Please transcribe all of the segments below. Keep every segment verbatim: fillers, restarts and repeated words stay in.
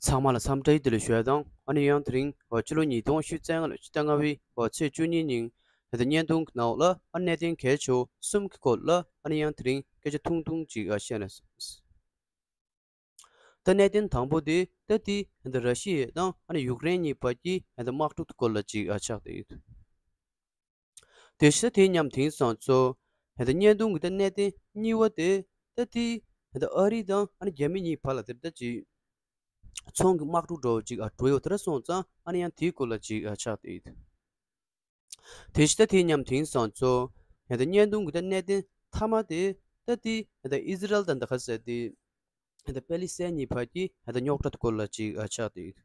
ཚང་མ་ལ་འཚམས་འདྲི་བདེ་ལེགས་ཞུ་ཡ་དང་། ཨ་ནི་ཡང་དེ་རིང་ཕྱི་ལོ་ཉིས་སྟོང་ཉི་ཤུ་རྩ་ལྔ་ལོའི་ཕྱི་ཟླ་ལྔ་པའི་ཚེས་བཅུ་གཉིས་ཉིན་ད་ལྟ་བརྙན་ཐུང་གི་ནང་ལ་ཨ་གནད་དོན་གལ་ཆེ་བ་གསུམ་གྱི་སྐོར་ལ་ཨ་ནི་ཡང་དེ་རིང་སྐད་ཆ་ཐུང་ཐུང་ཅིག་བཤད་ན། ད་གནད་དོན་དང་པོ་དེ་ད་དེ་ད་ར་ཤི་ཡ་དང་ཨ་ནི་ཡུཀ་རེན་གཉིས་བར་གྱི་ད་དམག་འཁྲུག་གི་སྐོར་ལ་ཅིག་ཆགས་བསྡད་ཡོད། དེ་བཞིན་དེ་མཉམ་དེང་སང་ཚོ་ད་ལྟ་བརྙན་ཐུང་གི་ད་གནད་དོན་གཉིས་པ་དེ་ད་དེ་ད་ལྟ་ཨ་རི་དང་ཨ་ནི་རྒྱ་མི་གཉིས་བར་ལ་དེ་ད་ཅིག་ཚོང་གི་དམག་འཁྲུག་འདྲ་བོ་ཅིག་ཨ་འགྲོ་ཡོད་དེ་འདྲ་སོང་ཙང་ཨ་ནི་ཡང་དེའི་སྐོར་ལ་ཅིག་ཨ་ཆགས་བསྡད་ཡོད། དེ་བཞིན་ད་དེ་མཉམ་དེང་སང་ཚོ་ད་ལྟ་བརྙན་ཐུང་གི་ད་གནད་དོན་མཐའ་མ་དེ་ད་དེ་ད་ལྟ་ཨི་ཟི་རལ་དང་ད་ག་ཟེར་དེ་ད་ལྟ་པེ་ལི་སི་ཐན་གཉིས་བར་གྱི་ད་ལྟ་རྙོག་དྲ་སྐོར་ལ་ཅིག་ཨ་ཆགས་བསྡད་ཡོད།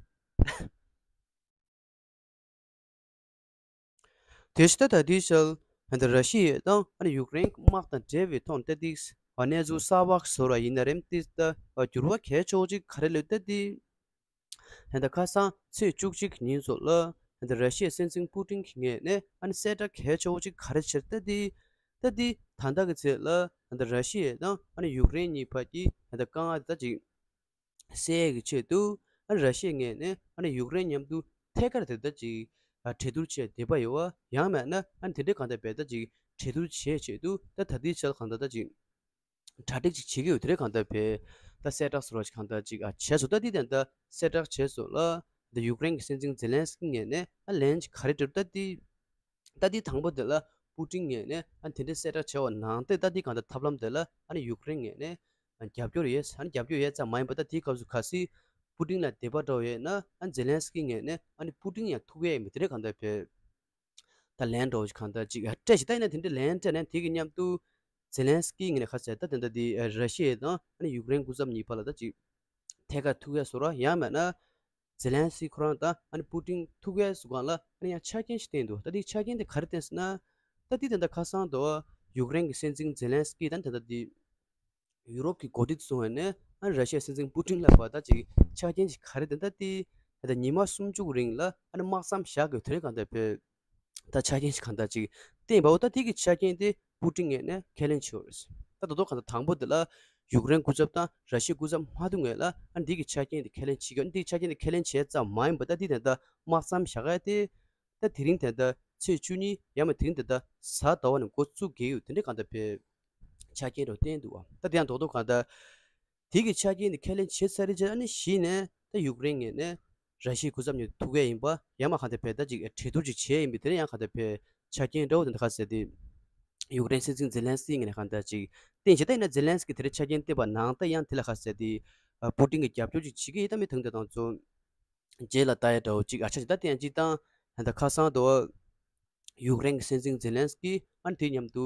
དེ་བཞིན་ད་ད་ལྟའི་ཆར་ད་ལྟ་ར་ཤི་ཡ་དང་ཨ་ནི་ཡུཀ་རེན་གྱི་དམག་དང་འབྲེལ་བའི་ཐོག་ནས་ད་ལྟའི་གནས་ཚུལ་གསར་པ་བཟོ་ར་ཡིན་ན་རེད། དེ་ད་འགྱུར་བ་གལ་ཆེ་བོ་ཅིག་ག་རེ་ལོས་ད་ལྟའི་ད་ལྟ་ཁ་སང་ཚེས་བཅུ་གཅིག་ཉིན་ཚོ་ལ་ད་ལྟ་ར་ཤི་ཡའི་སྲིད་འཛིན་པུ་ཏིན་གྱི་ངོས་ནས་ཨ་ནི་གསལ་བསྒྲགས་གལ་ཆེ་བོ་ཅིག་ག་རེ་བྱས་ད་ལྟའི་ད་ལྟའི་ད་ལྟ་གི་ཚེས་ལ་ད་ལྟ་ར་ཤི་ཡ་དང་ཨ་ནི་ཡུཀ་རེན་གཉིས་བར་གྱི་ད་ལྟ་དཀའ་ངལ་ད་ཅིག་སེལ་ཡས་ཀྱི་ཆེད་དུ་ཨ་ནི་ར་ཤི་ཡའི་ངོས་ནས་ཨ་ནི་ཡུཀ་རེན་མཉམ་དུ་ཐད་ཀར་དེ་ལྟར་ཅིག་ཨ་གྲོས་བསྡུར་བྱས་བསྡད་པ་ཡོད་པ། ཡང་མིན་ན་ཨ་ནི་དེ་འདྲའི་གང་ལྟར་བས་ད་ཅིག་གྲོས་བསྡུར་བྱས་ཆེད་དུ་ད་ད་ལྟའི་ཆར་གང་ལྟར་ད་ཅིག་གྲ་སྒྲིག་ཅིག་བྱེད་ཀྱི་ཡོད། དེ་འདྲའི་གང་ལྟར་བས་ད་གསལ་བསྒྲགས་སོགས་ཅིག་གང་ལྟར་ཅིག་ཨ་བྱས་སོང་། ད་འདི་དེ་འདྲ་གསལ་བསྒྲགས་བྱས་སོང་ལ། ད་ཡུཀ་རེན་གྱི་སྲིད་འཛིན་ཛེ་ལན་སི་ཀི་ངོས་ནས་ཨ་ལན་ཅིག་ག་རེ་སྤྲད་ད་འདི། ད་འདི་དང་པོ་དེ་ལ་པུ་ཏིན་ངོས་ནས་ཨ་དེ་འདྲའི་གསལ་བསྒྲགས་བྱས་པ་ནང་བཞིན་ད་འདི་གང་ལྟར་ཐབས་ལམ་དེ་ལ་ཨ་ནི་ཡུཀ་རེན་ངོས་ནས་ཨ་རྒྱབ་སྐྱོར་ཡོད། ཨ་ནི་རྒྱབ་སྐྱོར་ཡོད་ཙམ་མ་ཡིན་པ་ད་དེའི་སྐབས་སུ་གལ་སྲིད་པུ་ཏིན་ལ་དད་པ་འདྲ་བོ་ཡོད་ན་ཨ་ཛེ་ལན་སི་ཀི་ངོས་ནས་ཨ་ནི་པུ་ཏིན་ཡང་ཐུག་ཡས་ཡིན་པ་དེ་འདྲའི་གང་ལྟར་བས་ད་ལན་འདྲ་བོ་ཞིག་གང་ལྟར་ཅིག་ཨ་སྤྲད་ཞིག་ད་ཡིན་ན་དེ་འདྲའི་ལན་སྤྲད་ནས་དེ་གི་མཉམ་དུ་ཛེ་ལན་སི་ཀི་ངོས་ནས་ག་ཟེར་ད་དེ་འདྲ་དེ་ར་ཤི་ཡ་དང་ཨ་ནི་ཡུཀ་རེན་སྐུ་ཚབ་གཉིས་བར་ལ་ད་ཅིག་ཐད་ཀར་ཐུག་ཡས་བཟོ་ར་ཡང་མིན་ན། ཛེ་ལན་སི་ཁོ་རང་དང་ཨ་ནི་པུ་ཏིན་ཐུག་ཡས་སུ་གང་ལ་ཨ་ནི་ཡང་ཆ་རྐྱེན་ཞིག་བསྟན་འདུག་ད་དེའི་ཆ་རྐྱེན་དེ་ག་རེ་བསྟན་ཟེར་ན། ད་དེ་ད་ལྟ་ཁ་སང་དུ་ཡུཀ་རེན་གྱི་སྲིད་འཛིན་ཛེ་ལན་སི་ཀི་དང་ད་ལྟ་དེ་ཡུ་རོབ་ཀྱི་འགོ་ཁྲིད་ཚོ་ནས་ཨ་ནི་ར་ཤི་ཡའི་སྲིད་འཛིན་པུ་ཏིན་ལ་བར་ད་ཅིག་ཆ་རྐྱེན་ཞིག་ག་རེ་བསྟན། ད་དེ་ད་ལྟ་ཉི་མ་སུམ་ཅུ་གི་རིང་ལ་ཨ་ནི་དམག་མཚམས་བཞག་དགོས་དེ་རེད་གང་ལྟར་བས། ད་ཆ་རྐྱེན་ཞིག་གང་ལྟར་ཅིག་བསྟན་པའོ། ད་དེ་གི་ཆ་རྐྱེན་དེ་པུ་ཏིན་ངོས་ནས་ཁས་ལེན་བྱས་ཡོད་རེད། ད་ད་དུང་གང་ལྟར་དང་པོ་དེ་ལ་ཡུཀ་རེན་སྐུ་ཚབ་དང་ར་ཤི་ཡའི་སྐུ་ཚབ་མ་ཐུག་སྔོན་ལ་ཨ་འདི་གི་ཆ་རྐྱེན་དེ་ཁས་ལེན་བྱེད་ཀྱི་ཡོད། འདི་གི་ཆ་རྐྱེན་དེ་ཁས་ལེན་བྱས་ཙམ་མ་ཡིན་པ་ད་འདི་ད་ལྟ་དམག་མཚམས་བཞག་ཡ་དེ་ད་དེ་རིང་ད་ལྟ་ཚེས་བཅུ་གཉིས་ཡང་མིན་དེ་རིང་ད་ལྟ་གཟའ་ཟླ་བ་ནས་འགོ་བཙུགས་ཀྱི་ཡོད། དེ་འདྲའི་གང་ལྟར་བས་ཆ་རྐྱེན་འདྲ་བོ་བསྟན་འདུག་བ། ད་དེ་ཡང་རྡོག་རྡོག་གང་ལྟར། དེ་གི་ཆ་རྐྱེན་དེ་ཁས་ལེན་བྱས་ཚར་རེད་ཅེ་ཨ་ནི་གཞི་ནས་ད་ཡུཀ་རེན་ངོས་ནས་ར་ཤི་ཡའི་སྐུ་ཚབ་གཉིས་ཐུག་ཡས་ཡིན་པ་ཡང་མ་གང་ལྟར་བས་ད་ཅིག་གྲོས་བསྡུར་ཅིག་བྱས་ཡིན་པས་དེ་ནས་ཡང་གང་ལྟར་བས་ཆ་རྐྱེན་འདྲ་བོ་དེ་འདྲ་ག་ཟེར་ཏེ་ཡུཀ་རེན་སྲིད་འཛིན་ཛེ་ལན་སི་ཀི་ངོས་ནས་གང་ལྟར་ཅིག་བསྟན་བྱས། ད་ཡིན་ན་ཛེ་ལན་སི་ཀི་དེ་འདྲའི་ཆ་རྐྱེན་བསྟན་པ་ནང་ད་ཡང་དེ་ལ་ག་ཟེར་ཏེ་པུ་ཏིན་གྱིས་རྒྱབ་སྐྱོར་ཅིག་བྱེད་ཀྱི་ཡིན་ད་མི་དང་དེ་དང་ཚོ་རྗེས་ལ་ལྟ་ཡ་འདྲ་བོ་ཅིག་ཨ་ཆ་ཅིག་ད་དེ་ཡང་ཅིག་དང་ད་ཁ་སང་དུ་ཡུཀ་རེན་གྱི་སྲིད་འཛིན་ཛེ་ལན་སི་ཀི་ཨ་ནི་དེ་མཉམ་དུ་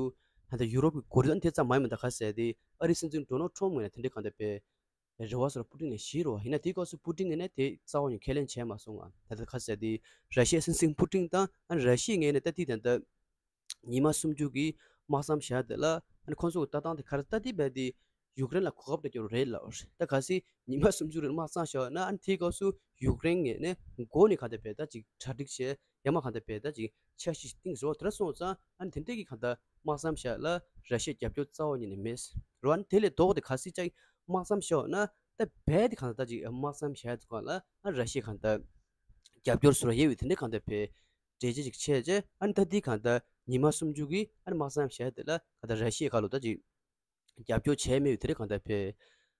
ད་ཡུ་རོབ་ཀྱི་འགོ་ཁྲིད་ཨ་ནི་དེ་ཙམ་མ་ཡིན་པ་ད་ག་ཟེར་ཏེ་ཨ་རིའི་སྲིད་འཛིན་ཌོ་ནལ་ཊམ་ངོས་ནས་དེ་འདྲའི་གང་ལྟར་བས་རེ་བ་སོགས་པུ་ཏིན་ནས་བཞེས་རོགས། ཡིན་ན་དེའི་སྐབས་སུ་པུ་ཏིན་ངོས་ནས་དེ་རྩ་བ་ནས་ཁས་ལེན་བྱས་མ་སོང་ང་། ད་ལྟ་ག་ཟེར་ཏེ་ར་ཤི་ཡའི་སྲིད་འཛིན་པུ་ཏིན་དང་ཨ་ནི་ར་ཤི་ཡའི་ངོས་ནས་ད་དེ་ད་ལྟ་ཉི་མ་སུམ་ཅུ་གི་དམག་མཚམས་བཞག་དེ་ལ་ཨ་ནི་ཁོང་ཚོ་གི་ལྟ་སྟངས་དེ་ག་རེ་ད་དེ་རྦད་དེ་ཡུཀ་རེན་ལ་གོ་སྐབས་སྤྲད་རྒྱུ་རེད་ལབ་རེད། ད་གལ་སྲིད་ཉི་མ་སུམ་ཅུ་རིང་དམག་མཚམས་བཞག་ན་ཨ་ནི་དེའི་སྐབས་སུ་ཡུཀ་རེན་ངོས་ནས་འགོ་ནས་གང་ལྟར་བས་ད་ཅིག་གྲ་སྒྲིག་བྱས་ཡང་མ་གང་ལྟར་བས་ད་ཅིག་འཆར་གཞི་ཞིག་བཏིང་ཟེར་བ་དེ་འདྲ་སོང་ཙང་ཨ་ནི་དེ་འདྲས་ཀྱི་གང་ལྟར་དམག་མཚམས་བཞག་ལ་ར་ཤི་ཡའི་རྒྱབ་སྐྱོར་རྩ་བ་ཉིད་ནས་མེད་ཟེར་བ། ཨ་ནི་དེ་ལས་ལྡོག་སྟེ་གལ་སྲིད་ཅིག་དམག་མཚམས་བཞག་ན་ད་རྦད་དེ་གང་ལྟར་ད་ཅིག་དམག་མཚམས་བཞག་ཡ་དུས་སྒང་ལ་ཨ་ནི་ར་ཤི་ཡས་གང་ལྟར་རྒྱབ་སྐྱོར་ཟེར་བ་ཡོད་པའི་དེ་འདྲས་གང་ལྟར་བས། འགྲེལ་བརྗོད་ཅིག་བྱས་རྗེས་ཨ་ནི་ད་འདི་གང་ལྟར་ཉི་མ་སུམ་ཅུ་གི་ཨ་ནི་དམག་མཚམས་བཞག་དེ་ལ་གང་ལྟར་ར་ཤི་ཡའི་ཁ་ལོ་ད་ཅིག་རྒྱབ་སྐྱོར་བྱས་མེད་པའི་དེ་རིང་གང་ལྟར་བས་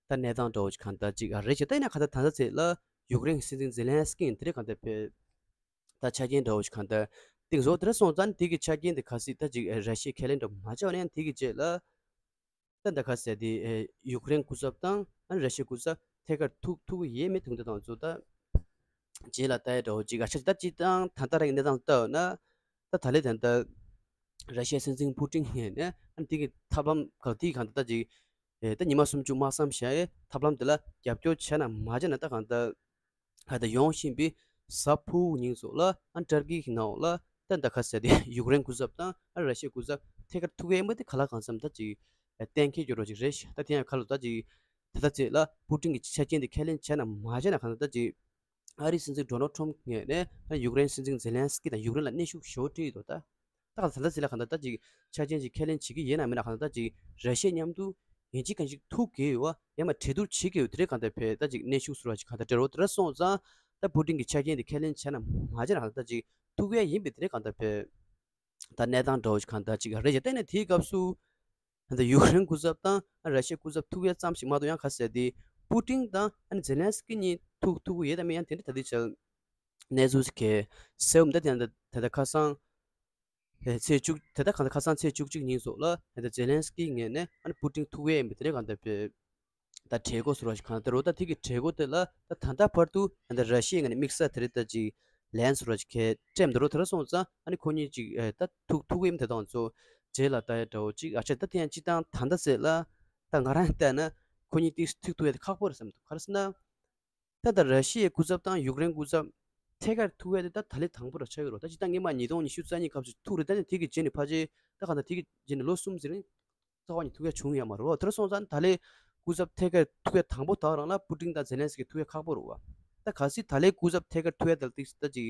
ད་གནས་སྟངས་འདྲ་བོ་ཅིག་གང་ལྟར་ཅིག་ཨ་རེད་ཅེས། ད་ཡིན་ན་གང་ལྟར་ད་ལྟ་ཚེ་ལ་ཡུཀ་རེན་གྱི་སྲིད་འཛིན་ཛེ་ལན་སི་ཀི་ཡིན་དེ་རིང་གང་ལྟར་བས་ད་ཆ་རྐྱེན་འདྲ་བོ་ཅིག་གང་ལྟར་བཏིང་བཟོ་དེ་འདྲ་སོང་ཙང་དེ་གི་ཆ་རྐྱེན་དེ་གལ་སྲིད་ད་ཅིག་ར་ཤི་ཡས་ཁས་ལེན་འདྲ་མ་བྱས་པ་ན་ཡང་དེ་གི་རྗེས་ལ། ད་ད་ག་ཟེར་དེ་ཨེ་ཡུཀ་རེན་སྐུ་ཚབ་དང་ཨ་ནི་ར་ཤི་ཡའི་སྐུ་ཚབ་ཐད་ཀར་ཐུག་ཐུག་གི་ཡོད་མེད་དེ་འདྲ་དང་ཚོ་ད་རྗེས་ལ་ལྟ་ཡ་འདྲ་བོ་ཅིག་ཨ་ཆ་ཅིག་ད་ཅིག་དང་ད་ལྟ་རང་གི་གནས་སྟངས་ལྟ་ཡོད་ན་ད་ད་ལས་ད་ལྟ་ར་ཤི་ཡའི་སྲིད་འཛིན་པུ་ཏིན་ངོས་ནས་ཨ་ནི་དེ་གི་ཐབས་ལམ་ག་དེ་གང་ལྟར་ད་ཅིག་ཨེ་ད་ཉི་མ་སུམ་ཅུ་དམག་མཚམས་བཞག་ཡའི་ཐབས་ལམ་དེ་ལ་རྒྱབ་སྐྱོར་བྱས་ན་མ་བྱས་ན་ད་གང་ལྟར། ད་ལྟ་ཡོང་བཞིན་པའི་གཟའ་ཕུར་བུ་ཉིན་སོགས་ལ་ཨ་ཊར་ཀི་གི་ནང་ལ་ད་ད་ག་ཟེར་དེ་ཡུཀ་རེན་སྐུ་ཚབ་དང་ཨ་ར་ཤི་ཡའི་སྐུ་ཚབ་ཐད་ཀར་ཐུག་ཡས་མ་དེ་ག་ལ་གང་འཚམ་ད་ཅིག་གཏན་འཁེལ་རྒྱུ་རོ་ཅིག་རེད་ཤག་ད་དེ་ཡང་ག་ལ་ད་ཅིག་ད་ལྟ་ཚེ་ལ་པུ་ཏིན་གྱི་ཆ་རྐྱེན་དེ་ཁས་ལེན་བྱས་ན་མ་བྱས་ན་གང་ད་ད་ཅིག་ཨ་རིའི་སྲིད་འཛིན་ཌོ་ནལ་ཊམ་ངོས་ནས་ཨ་ཡུཀ་རེན་སྲིད་འཛིན་ཛེ་ལན་སི་ཀི་དང་ཡུཀ་རེན་ལ་གནོན་ཤུགས་ཞེ་པོ་སྤྲད་ཡོད་འདུག་ད། ད་ག་ད་ལྟ་ཚེ་ལ་གང་ད་ད་ཅིག་ཆ་རྐྱེན་ཅིག་ཁས་ལེན་བྱེད་ཀྱི་ཡིན་ན་མིན་ན་གང་ད་ད་ཅིག་ར་ཤི་ཡ་མཉམ་དུ་ ཡིན་གཅིག་མིན་གཅིག་ཐུག་གི་ཡོད་པ། ཡང་མ་གྲོས་བསྡུར་བྱེད་ཀྱི་ཡོད་དེ་རེད། གང་ལྟར་བས་ད་ཅིག་གནོན་ཤུགས་བཟོ་འདྲ་ཅིག་གང་ལྟར་སྤྲད་རོགས་དེ་འདྲ་སོང་ཙང་། ད་པུ་ཏིན་གྱི་ཆ་རྐྱེན་དེ་ཁས་ལེན་བྱས་ན་མ་བྱས་ན་གང་ལྟར་ད་ཅིག་ཐུག་ཡས་ཡིན་པའི་དེ་རེད། གང་ལྟར་བས་ད་གནས་སྟངས་འདྲ་བོ་ཅིག་གང་ལྟར་ཅིག་རེད་ཅེས། ད་ནི་དེའི་སྐབས་སུ་ད་ཡུཀ་རེན་སྐུ་ཚབ་དང་ར་ཤི་ཡའི་སྐུ་ཚབ་ཐུག་ཡས་ཙམ་ཞིག་མ་གཏོགས། ཡང་ག་ཟེར་དེ་པུ་ཏིན་དང་ཨ་ནི་ཛེ་ལན་སི་ཀི་གཉིས་ཐུག་ཐུག་གི་ཡོད་དམ་ཡང་དེ་འདྲ་ད་ལྟའི་ཆར་གནས་ཚུལ་ཞིག་གསལ་བོ་མི་འདུག་ད་དེ་འདྲ་ད་ལྟ་ཁ་སང་། ཨེ། ཚེས་བཅུ། དེ་ལྟར་གང་ལྟར་ཁ་སང་ཚེས་བཅུ་གཅིག་ཉིན་སོགས་ལ་ད་ལྟ་ཛེ་ལན་སི་ཀིའི་ངོས་ནས་ཨ་ནི་པུ་ཏིན་ཐུག་ཡས་ཡིན་པའི་དེ་རེད། གང་ལྟར་བས་ད་གྲོས་འགོ་བཟོ་འདྲ་ཞིག་གང་ལྟར་རོ། ད་དེ་གི་གྲོས་འགོ་དེ་ལ་ད་ད་ལྟ་བར་དུ་ད་ལྟ་ར་ཤི་ཡའི་ངོས་ནས་དམིགས་བསལ་དེ་རེད། ད་ཅིག་ལན་བཟོ་འདྲ་ཞིག་གས་སྤྲད་མི་འདུག་རོ། དེ་འདྲ་སོང་ཙང་ཨ་ནི་ཁོ་གཉིས་ཅིག་ཨེ། ད་ཐུག་ཐུག་གི་ཡིན་དེ་དང་ཚོ་རྗེས་ལ་ལྟ་ཡས་འདྲ་བོ་ཅིག་ཨ་ཆ། ད་དེ་ཡང་སྤྱིར་བཏང་ད་ལྟ་ཟེར་ལ་ད་ང་རང་བལྟས་ན་ཁོ་གཉིས་ཏིག་ཐུག་ཐུག་ཡས་དེ་ཁག་པོ་རེད་བསམ་འདུག་ག་རེ་ཟེར་ན། ད་ལྟ་ར་ཤི་ཡའི་སྐུ་ཚབ་དང་ཡུཀ་རེན་སྐུ་ཚབ་ཐད་ཀར་ཐུག་ཡས་དེ་ད་ད་ལན་དང་པོ་རང་ཆགས་ཡོད་རེད། ད་སྤྱིར་བཏང་སྔོན་མ་ཉིས་སྟོང་ཉི་ཤུ་རྩ་གཉིས་སྐབས་སུ་ཐུག་རེད། ད་ནི་དེ་གི་རྗེས་ནས་ཕལ་ཆེར་ད་གང་ལྟར་དེ་གི་རྗེས་ནས་ལོ་གསུམ་ཟིན་རིང་རྩ་བ་ནས་ཐུག་ཡས་བྱུང་ཡོད་མ་རེད་བ། དེ་འདྲ་སོང་ཙང་ད་ལན་སྐུ་ཚབ་ཐད་ཀར་ཐུག་ཡས་དང་པོ་དག་རང་ལ་པུ་ཏིན་དང་ཛེ་ལན་སི་ཀི་ཐུག་ཡས་ཁག་པོ་རེད་བ། ད་གལ་སྲིད་ད་ལན་སྐུ་ཚབ་ཐད་ཀར་ཐུག་ཡས་དེ་ལ་ཏིག་ཙམ་ད་ཅིག་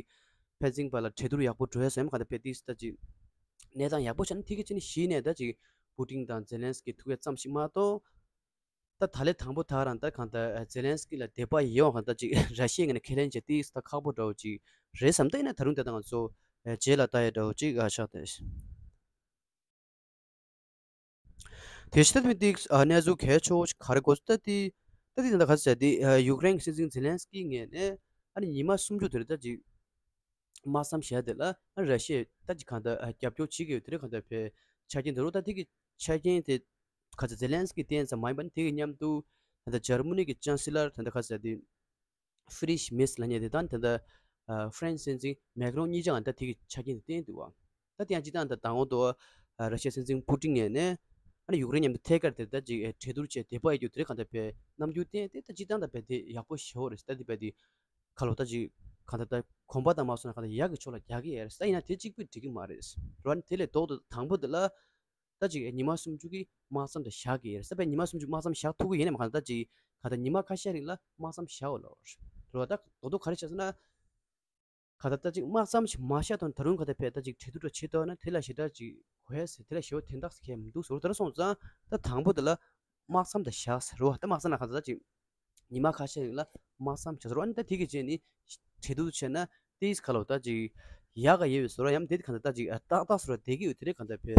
ཕན་ཚུན་བར་ལ་གྲོས་བསྡུར་ཡག་པོ་འགྲོ་ཡས་སེམས་གང་ལྟར་བས་ཏིག་ཙམ་ད་ཅིག་གནས་སྟངས་ཡག་པོ་ཆགས་ན་དེ་གི་རྗེས་ནས་གཞི་ནས་ད་ཅིག་པུ་ཏིན་དང་ཛེ་ལན་སི་ཀི་ཐུག་ཡས་ཙམ་ཞིག་མ་གཏོགས། ད་ད་ལན་དང་པོ་དག་རང་ད་གང་ལྟར་ཛེ་ལན་སི་ཀི་ལ་དད་པ་ཡོད་པ་གང་ལྟར་ཅིག་ར་ཤི་ཡའི་ངོས་ནས་ཁས་ལེན་བྱེད་ཏིག་ཙམ་ད་ཁག་པོ་འདྲ་བོ་ཅིག་རེད་བསམ། ད་ཡིན་ན་ད་རུང་ད་ལྟ་ང་ཚོ་རྗེས་ལ་ལྟ་ཡས་འདྲ་བོ་ཅིག་ཨ་ཆགས་ཏེ། དེ་བཞིན་ད་མི་ཏིག་ཨ་གནས་ཚུལ་གལ་ཆེ་བོ་ཞིག་ག་རེ་གོ་སོང་ད་དེ། ད་དེ་ད་ལྟ་ག་ཚོད་ཟེར་དེ་ཡུཀ་རེན་གྱི་སྲིད་འཛིན་ཛེ་ལན་སི་ཀིའི་ངོས་ནས་ཨ་ནི་ཉི་མ་སུམ་ཅུ་དེ་རེད། ད་ཅིག་དམག་མཚམས་བཞག་དེ་ལ་ཨ་ནི་ར་ཤི་ཡས་ད་ཅིག་གང་ལྟར་རྒྱབ་སྐྱོར་བྱེད་ཀྱི་ཡོད་དེ་རེད། གང་ལྟར་བས་ཆ་རྐྱེན་དེ་རུ་ད་དེ་གི་ཆ་རྐྱེན་དེ་ག་ཚོད་ཛེ་ལན་སི་ཀི་བསྟན་ཙམ་མ་ཡིན་པ་ནི་དེ་གི་མཉམ་དུ་ད་ལྟ་འཇར་མ་ནི་གི་ཅན་སི་ལར་ད་ལྟ་ག་ཚོད་ཟེར་དེ། ཧྥི་རི་ཤི་མེས་ལབ་མཁན་དེ་དང་དེ་འདྲ་ཧྥ་རན་སི་སྲིད་འཛིན་མེག་རོན་གཉིས་ཆ་ང་ད་དེ་གི་ཆ་རྐྱེན་དེ་བསྟན་འདུག་བ། ད་དེ་ཡང་སྤྱིར་བཏང་ད་དང་པོ་དུ་ར་ཤི་ཡའི་སྲིད་འཛིན་པུ་ཏིན་ངོས་ནས་ཨ་ནི་ཡུཀ་རེན་མཉམ་དུ་ཐད་ཀར་དེ་ད་ཅིག་གྲོས་བསྡུར་བྱས་དེ་པ་ཡི་རྒྱུ་དེ་རེད། གང་ལྟར་བས་རྣམ་འགྱུར་བསྟན་ཏེ་ད་སྤྱིར་བཏང་ད་བས་དེ་ཡག་པོ་ཞེ་པོ་རེད། ད་དེ་བས་དེ་ཁ་ལོ་ད་ཅིག་གང་ལྟར་ད་གོམ་པ་དང་མ་སོང་ན་གང་ལྟར་ཡག་གི་ཕྱོགས་ལ་རྒྱག་གི་ཡོད་རེད། ད་ཡིན་ན་དེ་གཅིག་པུས་འགྲིག་གི་མ་རེད། རོ་ཨ་ནི་དེ་ལས་ལྡོག་ཏུ་དང་པོ་དེ་ལ། ད་ཅིག་ཉི་མ་སུམ་ཅུ་གི་དམག་མཚམས་དེ་བཞག་གི་ཡོད་རེད། ས་པའི་ཉི་མ་སུམ་ཅུ་དམག་མཚམས་བཞག་ཐུབ་ཀྱི་ཡིན་ནའི་མ་གང་ལྟར་ཅིག་ག་ད་ཉི་མ་ཁ་ཤས་རིང་ལ་དམག་མཚམས་བཞག་འོ་ལོ། རེད་བ། ད་རྡོག་རྡོག་ག་རེ་བྱས་སོང་ན། ག་ད་ད་ཅིག་དམག་མཚམས་ཤིག་མ་བཞག་དང་ད་རུང་ག་ད་ཕེ་ད་ཅིག་གྲོས་བསྡུར་འདྲ་བྱེད་ཐུབ་ན་དེ་ལ་ཞེ་དྲག་ཅིག་གོ་ཡ་ཟེར་དེ་ལ་ཞེ་བོ་དན་རྟགས་ཟེར་མཁན་མི་འདུག་ཟེར་བ། དེ་འདྲ་སོང་ཙང་ད་དང་པོ་དེ་ལ་དམག་མཚམས་དེ་བཞག་ཟེར་བ། ད་དམག་མཚམས་ལ་ག་ད་ད་ཅིག་ཉི་མ་ཁ་ཤས་རིང་ལ་དམག་མཚམས་བྱ་ཟེར་བ་ནི་ད་དེ་གི་རྗེས་ནི་གྲོས་བསྡུར་བྱས་ན་ཏིས་ཁ་ལོ་ད་ཅིག་ཡག་ག་ཡོད་པའི་བཟོ་འདྲ་ཡང་དེ་ག་ད་ད་ཅིག་ཏག་ཏག་བཟོ་འདྲ་བསྡད་ཀྱི་ཡོད་དེ་རེད། ག་ད་ཕེ་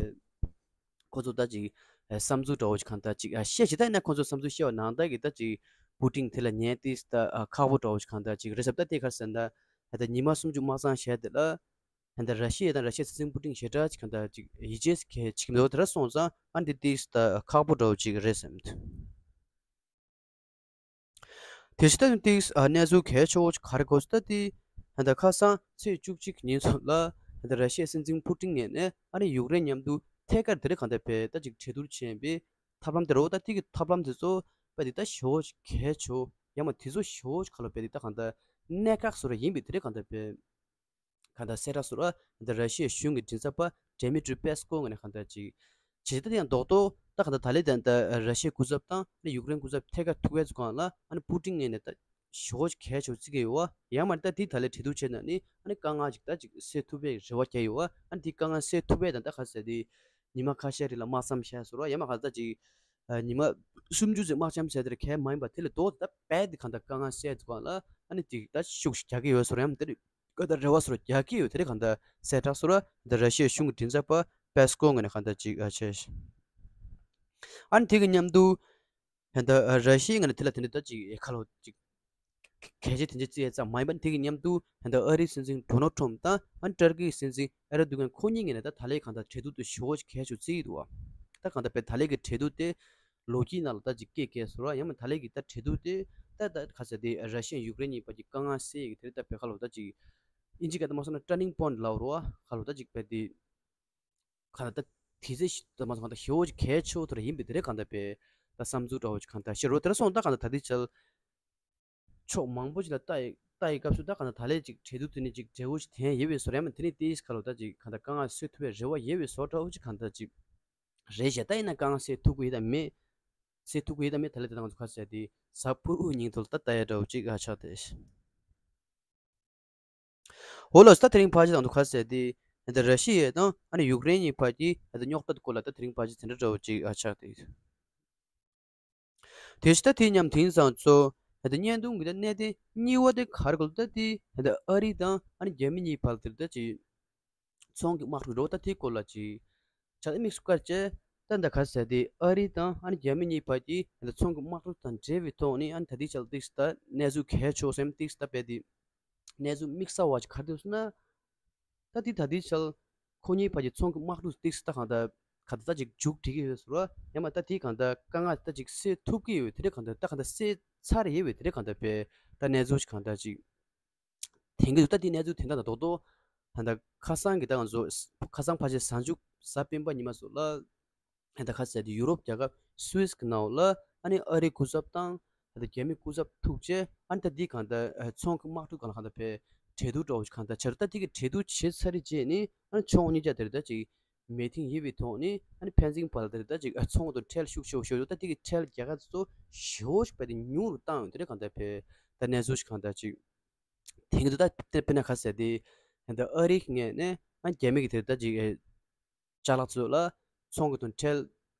ཁོ་ཚོ་ད་ཅིག་བསམ་ཚུལ་འདྲ་བོ་ཅིག་ག་ད་ཅིག་བཤད་ཅི་ད་ཡིན་ན་ཁོ་ཚོ་བསམ་ཚུལ་བཤད་པ་ནང་ལྟར་གི་ད་ཅིག་པུ་ཏིན་དེ་ལ་ཉན་ཏིས་ད་ཁག་པོ་འདྲ་བོ་ཅིག་ག་ད་ཅིག་རེད་ཟེར། ད་དེ་ག་རེ་ཟེར་ན་ད་ད་ཉི་མ་སུམ་ཅུ་དམག་མཚམས་བྱས་དེ་ལ་ད་ད་ར་ཤི་ཡ་དང་ར་ཤི་ཡའི་སྲིད་འཛིན་པུ་ཏིན་ཞེ་དྲག་ཅིག་ག་ད་ཅིག་ཡིད་ཆེས་གལ་ཆེ་གི་མི་འདུག་དེ་འདྲ་སོང་ཙང་ཨ་འདི་ཏིས་ད་ཁག་པོ་འདྲ་བོ་ཅིག་རེད་བསམ་འདུག་དེ་བཞིན་ད་ནི་ཏིག་ཨ་གནས་ཚུལ་གལ་ཆེ་བོ་ཅིག་ག་རེ་གོ་སོང་ད་དེ། ད་ལྟ་ཁ་སང་ཚེས་བཅུ་གཅིག་ཉིན་ཚོ་ལ་ད་ལྟ་ར་ཤི་ཡའི་སྲིད་འཛིན་པུ་ཏིན་ངོས་ནས་ཨ་ནི་ཡུཀ་རེན་མཉམ་དུ་ཐད་ཀར་དེ་རིང་གང་ལྟར་བས་ད་ཅིག་གྲོས་བསྡུར་བྱས་པའི་ཐབས་ལམ་དེ་རེད་བ། ད་དེ་གི་ཐབས་ལམ་དེ་ཚོ་བས་དེ་ད་ཞེ་བོ་ཅིག་གལ་ཆེ་བོ་ཡང་མ་དེ་ཚོ་ཞེ་བོ་ཅིག་ག་ལོ་བས་དེ་ད་གང་ལྟར་གནད་འགག་བཟོ་འདྲ་ཡིན་པས་དེ་རིང་གང་ལྟར་བས། གང་ལྟར་གསལ་བསྒྲགས་སུ་ར་འདི་ར་ཤི་ཡའི་གཞུང་གི་མགྲིན་ཚབ་པ་ཌེ་མི་ཏྲི་པེ་སི་ཀོ་ངོས་ནས་གང་ལྟར་ཅིག་བྱས་ཏེ། ད་ཡང་རྡོག་རྡོག་ད་གང་ལྟར་ད་ལན་ད་ལྟ་ར་ཤི་ཡའི་སྐུ་ཚབ་དང་ཨ་ནི་ཡུཀ་རེན་སྐུ་ཚབ་ཐད་ཀར་ཐུག་ཡས་ཚོ་སྒང་ལ་ཨ་ནི་པུ་ཏིན་ངོས་ནས་ད་ཞེ་བོ་གལ་ཆེ་བརྩི་གི་ཡོད་བ། ཡང་མ་ད་དེ་ད་ལན་གྲོས་བསྡུར་བྱས་ན་ནི་ཨ་ནི་དཀའ་ངལ་ཅིག་ད་ཅིག་སེལ་ཐུབ་པའི་རེ་བ་བརྒྱབ་ཡོད་བ། ཨ་ནི་དེ་དཀའ་ངལ་སེལ་ཐུབ་པའི་ད་ད་ག་ཟེར་དེ་ཉི་མ་ཁ་ཤས་རིང་ལ་དམག་མཚམས་བཞག་ཟེར་བ། ཡང་མ་ག་ད་ཅིག་ཉི་མ་སུམ་ཅུ་ཙམ་དམག་མཚམས་བཞག་དེར་གལ་མ་ཡིན་པ་དེ་ལས་ལྡོག་ད་བས་དེ་གང་ལྟར་དཀའ་ངལ་སེལ་ཚུལ་སྒང་ལ་ཨ་ནི་དེ་ད་ཤུགས་ཤིག་རྒྱག་གི་ཡོད་ཟེར་ཡང་དེ་རེད། ག་ད་རེ་བ་སོར་རྒྱག་གི་ཡོད་དེ་རེད། གང་ལྟར་གསལ་བསྒྲགས་སོར་འདི་ར་ཤི་ཡའི་གཞུང་གི་མགྲིན་ཚབ་པ་པེ་སི་ཀོ་ངོས་ནས་གང་ལྟར་ཅིག་ཨ་བྱས། ཨ་ནི་དེ་གི་མཉམ་དུ་ད་ལྟ་ར་ཤི་ཡའི་ངོས་ནས་དེ་ལ་དེ་འདྲ་ད་ཅིག་ཁ་ལོ་ཅིག་གལ་ཆེ་དེ་འདྲ་བརྩི་ཡས་ཙམ་མ་ཡིན་པ། དེ་གི་མཉམ་དུ་ད་ལྟ་ཨ་རིའི་སྲིད་འཛིན་ཌོ་ནལ་ཊམ་དང་ཨ་ནི་ཏར་ཀིའི་སྲིད་འཛིན་ཨེར་དོ་གྷན་ཁོ་གཉིས་ངོས་ནས་ད་ད་ལན་གང་ལྟར་གྲོས་བསྡུར་དེ་ཞེ་བོ་ཅིག་གལ་ཆེ་བརྩི་ཡི་འདུག་བ། ད་གང་ལྟར་བས་ད་ལན་གི་གྲོས་བསྡུར་དེ་ལོ་རྒྱུས་ནང་ལ་ད་ཅིག་སྐད་སྐྱེལ་སོང་ར། ཡང་མ་ད་ལན་གྱི་ད་གྲོས་བསྡུར་དེ་ད་ད་ག་ཟེར་དེ་ར་ཤི་ཡ་ཡུཀ་རེན་གཉིས་བར་གྱི་དཀའ་ངལ་སེལ་ཡས་ཀྱི་དེ་རེད། ད་བས་ཁ་ལོ་ད་ཅིག་ཨིན་ཇི་སྐད་དུ་མ་སོང་ན་ཊར་ནིང་པོའིན་ཊི་ལབ་རོ་བ། ཁ་ལོ་ད་ཅིག་བས་དེ་ག་ད་ད་དེ་ཚེ་ཞིག་ད་མ་སོང་ག་ད་ཞེ་བོ་ཅིག་གལ་ཆེ་བོ་དེ་རེད་ཡིན་པའི་དེ་རེད། གང་ལྟར་བས་ད་བསམ་ཚུལ་འདྲ་བོ་ཅིག་གང་ལྟར་བཤད་རོ། དེ་ར་སོང་ད་གང་ལྟར་ད་དེ་ཆལ་ཕྱོགས་མང་པོ་ཞིག་ལ་ལྟ་ཡི་ལྟ་ཡི་སྐབས་སུ་ད་གང་ལྟར་ད་ལན་ཅིག་གྲོས་བསྡུར་དེ་ནི་ཅིག་འབྲས་བུ་ཞིག་ཐོན་ཡོད་པའི་བཟོ་འདྲ། ཡང་མིན་དེ་ནི་དེ་ཡིས་ཁ་ལོ་ད་ཅིག་གང་ལྟར་དཀའ་ངལ་སེལ་ཐུབ་པའི་རེ་བ་ཡོད་པའི་བཟོ་འདྲ་བོ་ཅིག་གང་ལྟར་ཅིག་རེད་ཤག་ད་ཡིན་ན་དཀའ་ངལ་སེལ་ཐུབ་ཀྱི་ཡོད་དམ་མེད། སེལ་ཐུབ་ཀྱི་ཡོད་དམ་མེད་ད་ལན་དེ་ད་ང་ཚོ་ཁ་ཟེར་དེ་གཟའ་ཕུར་བུ་ཉིན་ཐོག་ལ་ད་ལྟ་ཡ་འདྲ་བོ་ཅིག་ཨ་ཆགས་ཏེ། འོ་ལགས་སོ། ད་དེ་རིང་ཕལ་ཆེར་ད་ང་ཚོ་ཁ་ཟེར་དེ་ད་ར་ཤི་ཡ་དང་ཨ་ནི་ཡུཀ་རེན་གཉིས་བར་གྱི་ད་རྙོག་དྲ་སྐོར་ལ་ད་དེ་རིང་ཕལ་ཆེར་དེ་འདྲ་འདྲ་བོ་ཅིག་ཨ་ཆགས་ཏེ། དེ་བཞིན་ད་དེ་མཉམ་དེང་སང་ཚོ་ད་བརྙན་ཐུང་གི་ད་གནད་དོན་གཉིས་པ་དེ་ག་རེ་གོ་ལ། ད་དེ་ད་ཨ་རི་དང་ཨ་ནི་རྒྱ་མི་གཉིས་བར་དེར་ད་ཅིག་ཚོང་གི་དམག་འཁྲུག་རོ། ད་དེའི་སྐོར་ལ་ཅིག་ཆ་དམིགས་སུ་བཀར་བྱས། ད་ད་ག་ཟེར་དེ་ཨ་རི་དང་ཨ་ནི་རྒྱ་མི་གཉིས་བར་གྱི་ད་ཚོང་གི་དམག་འཁྲུག་དང་འབྲེལ་བའི་ཐོག་ནས་ཨ་ནི་ད་དེའི་ཆ་ལ་ཏིག་ཙམ་ད་གནས་ཚུལ་གལ་ཆེ་བ་སེམས་ཏིག་ཙམ་ད་བས་དེ་གནས་ཚུལ་དམིགས་བསལ་བ་ཅིག་ག་རེ་འདུག་ཟེར་ན། ད་དེ་ད་དེའི་ཆ་ལ་ཁོ་གཉིས་བར་གྱི་ཚོང་གི་དམག་འཁྲུག་ཏིག་ཙམ་ད་གང་ད་ག་ད་ད་ཅིག་མཇུག་སྒྲིལ་གྱི་ཡོད་ཟེར་བ། ཡང་མ་ད་དེ་གང་ད་དཀའ་ངལ་ད་ཅིག་སེལ་ཐུབ་ཀྱི་ཡོད། དེ་རེད་གང་ད་ད་གང་ད་སེལ་ཚར་ཡོད་པས། དེ་རེད་གང་ད་བས་ད་གནས་ཚུལ་ཅིག་གང་ད་ཅིག་དེང་གི་ད་དེ་གནས་ཚུལ་དེ་འདྲ་དང་རྡོག་རྡོག་ད་ད་ཁ་སང་གི་ད་ང་ཚོ་ཁ་སང་ཕལ་ཆེར་གཟའ་མཇུག་གཟའ་སྤེན་པ་ཉི་མ་སོགས་ལ་ད་ཁ་ཟེར་དེ་ཡུ་རོབ་རྒྱལ་ཁབ་སུད་སི་གི་ནང་ལ་ཨ་ནི་ཨ་རིའི་སྐུ་ཚབ་དང་ད་རྒྱ་མིའི་སྐུ་ཚབ་ཐུག་རྗེས་ཨ་ནི་ད་འདི་གང་ད་ཚོང་གི་དམག་འཁྲུག་གང་ལ་གང་ད་བས་གྲོས་བསྡུར་འདྲ་བོ་ཞིག་གང་ད་བྱ་རུ། ད་འདི་གི་གྲོས་བསྡུར་བྱས་ཚར་རྗེས་ནི་ཨ་ནི་ཕྱོགས་གཉིས་ཆ་དེར་ད་ཅིག་མི་ཐིང་ཡིན་པའི་ཐོག་ནི་ཨ་ནི་ཕན་ཚུན་བར་ལ་དེར་ད་ཅིག་ཚོང་དང་ཁྲལ་ཤུགས་ཆེ་བོ་ཤོར་འདུག་ད་འདི་གི་ཁྲལ་རྒྱལ་ཁབ་ཚོ་ཞེ་བོ་ཞིག་བས་དེ་ཉུང་རུ་བཏང་ཡོད། དེ་རེད་གང་ད་བས་ད་གནས་ཚུལ་ཞིག་གང་ད་ཅིག་དེང་གི་འདུག་ད་དེ་དཔེར་ན་ཁ་ཟེར་དེ་ད་ཨ་རི་གི་ངོས་ནས་ཨ་རྒྱ་མི་གི་དེར་ད་ཅིག་ཅ་ལག་ཚོ་ལ་ཚོང་གི་དོན་ཁྲལ་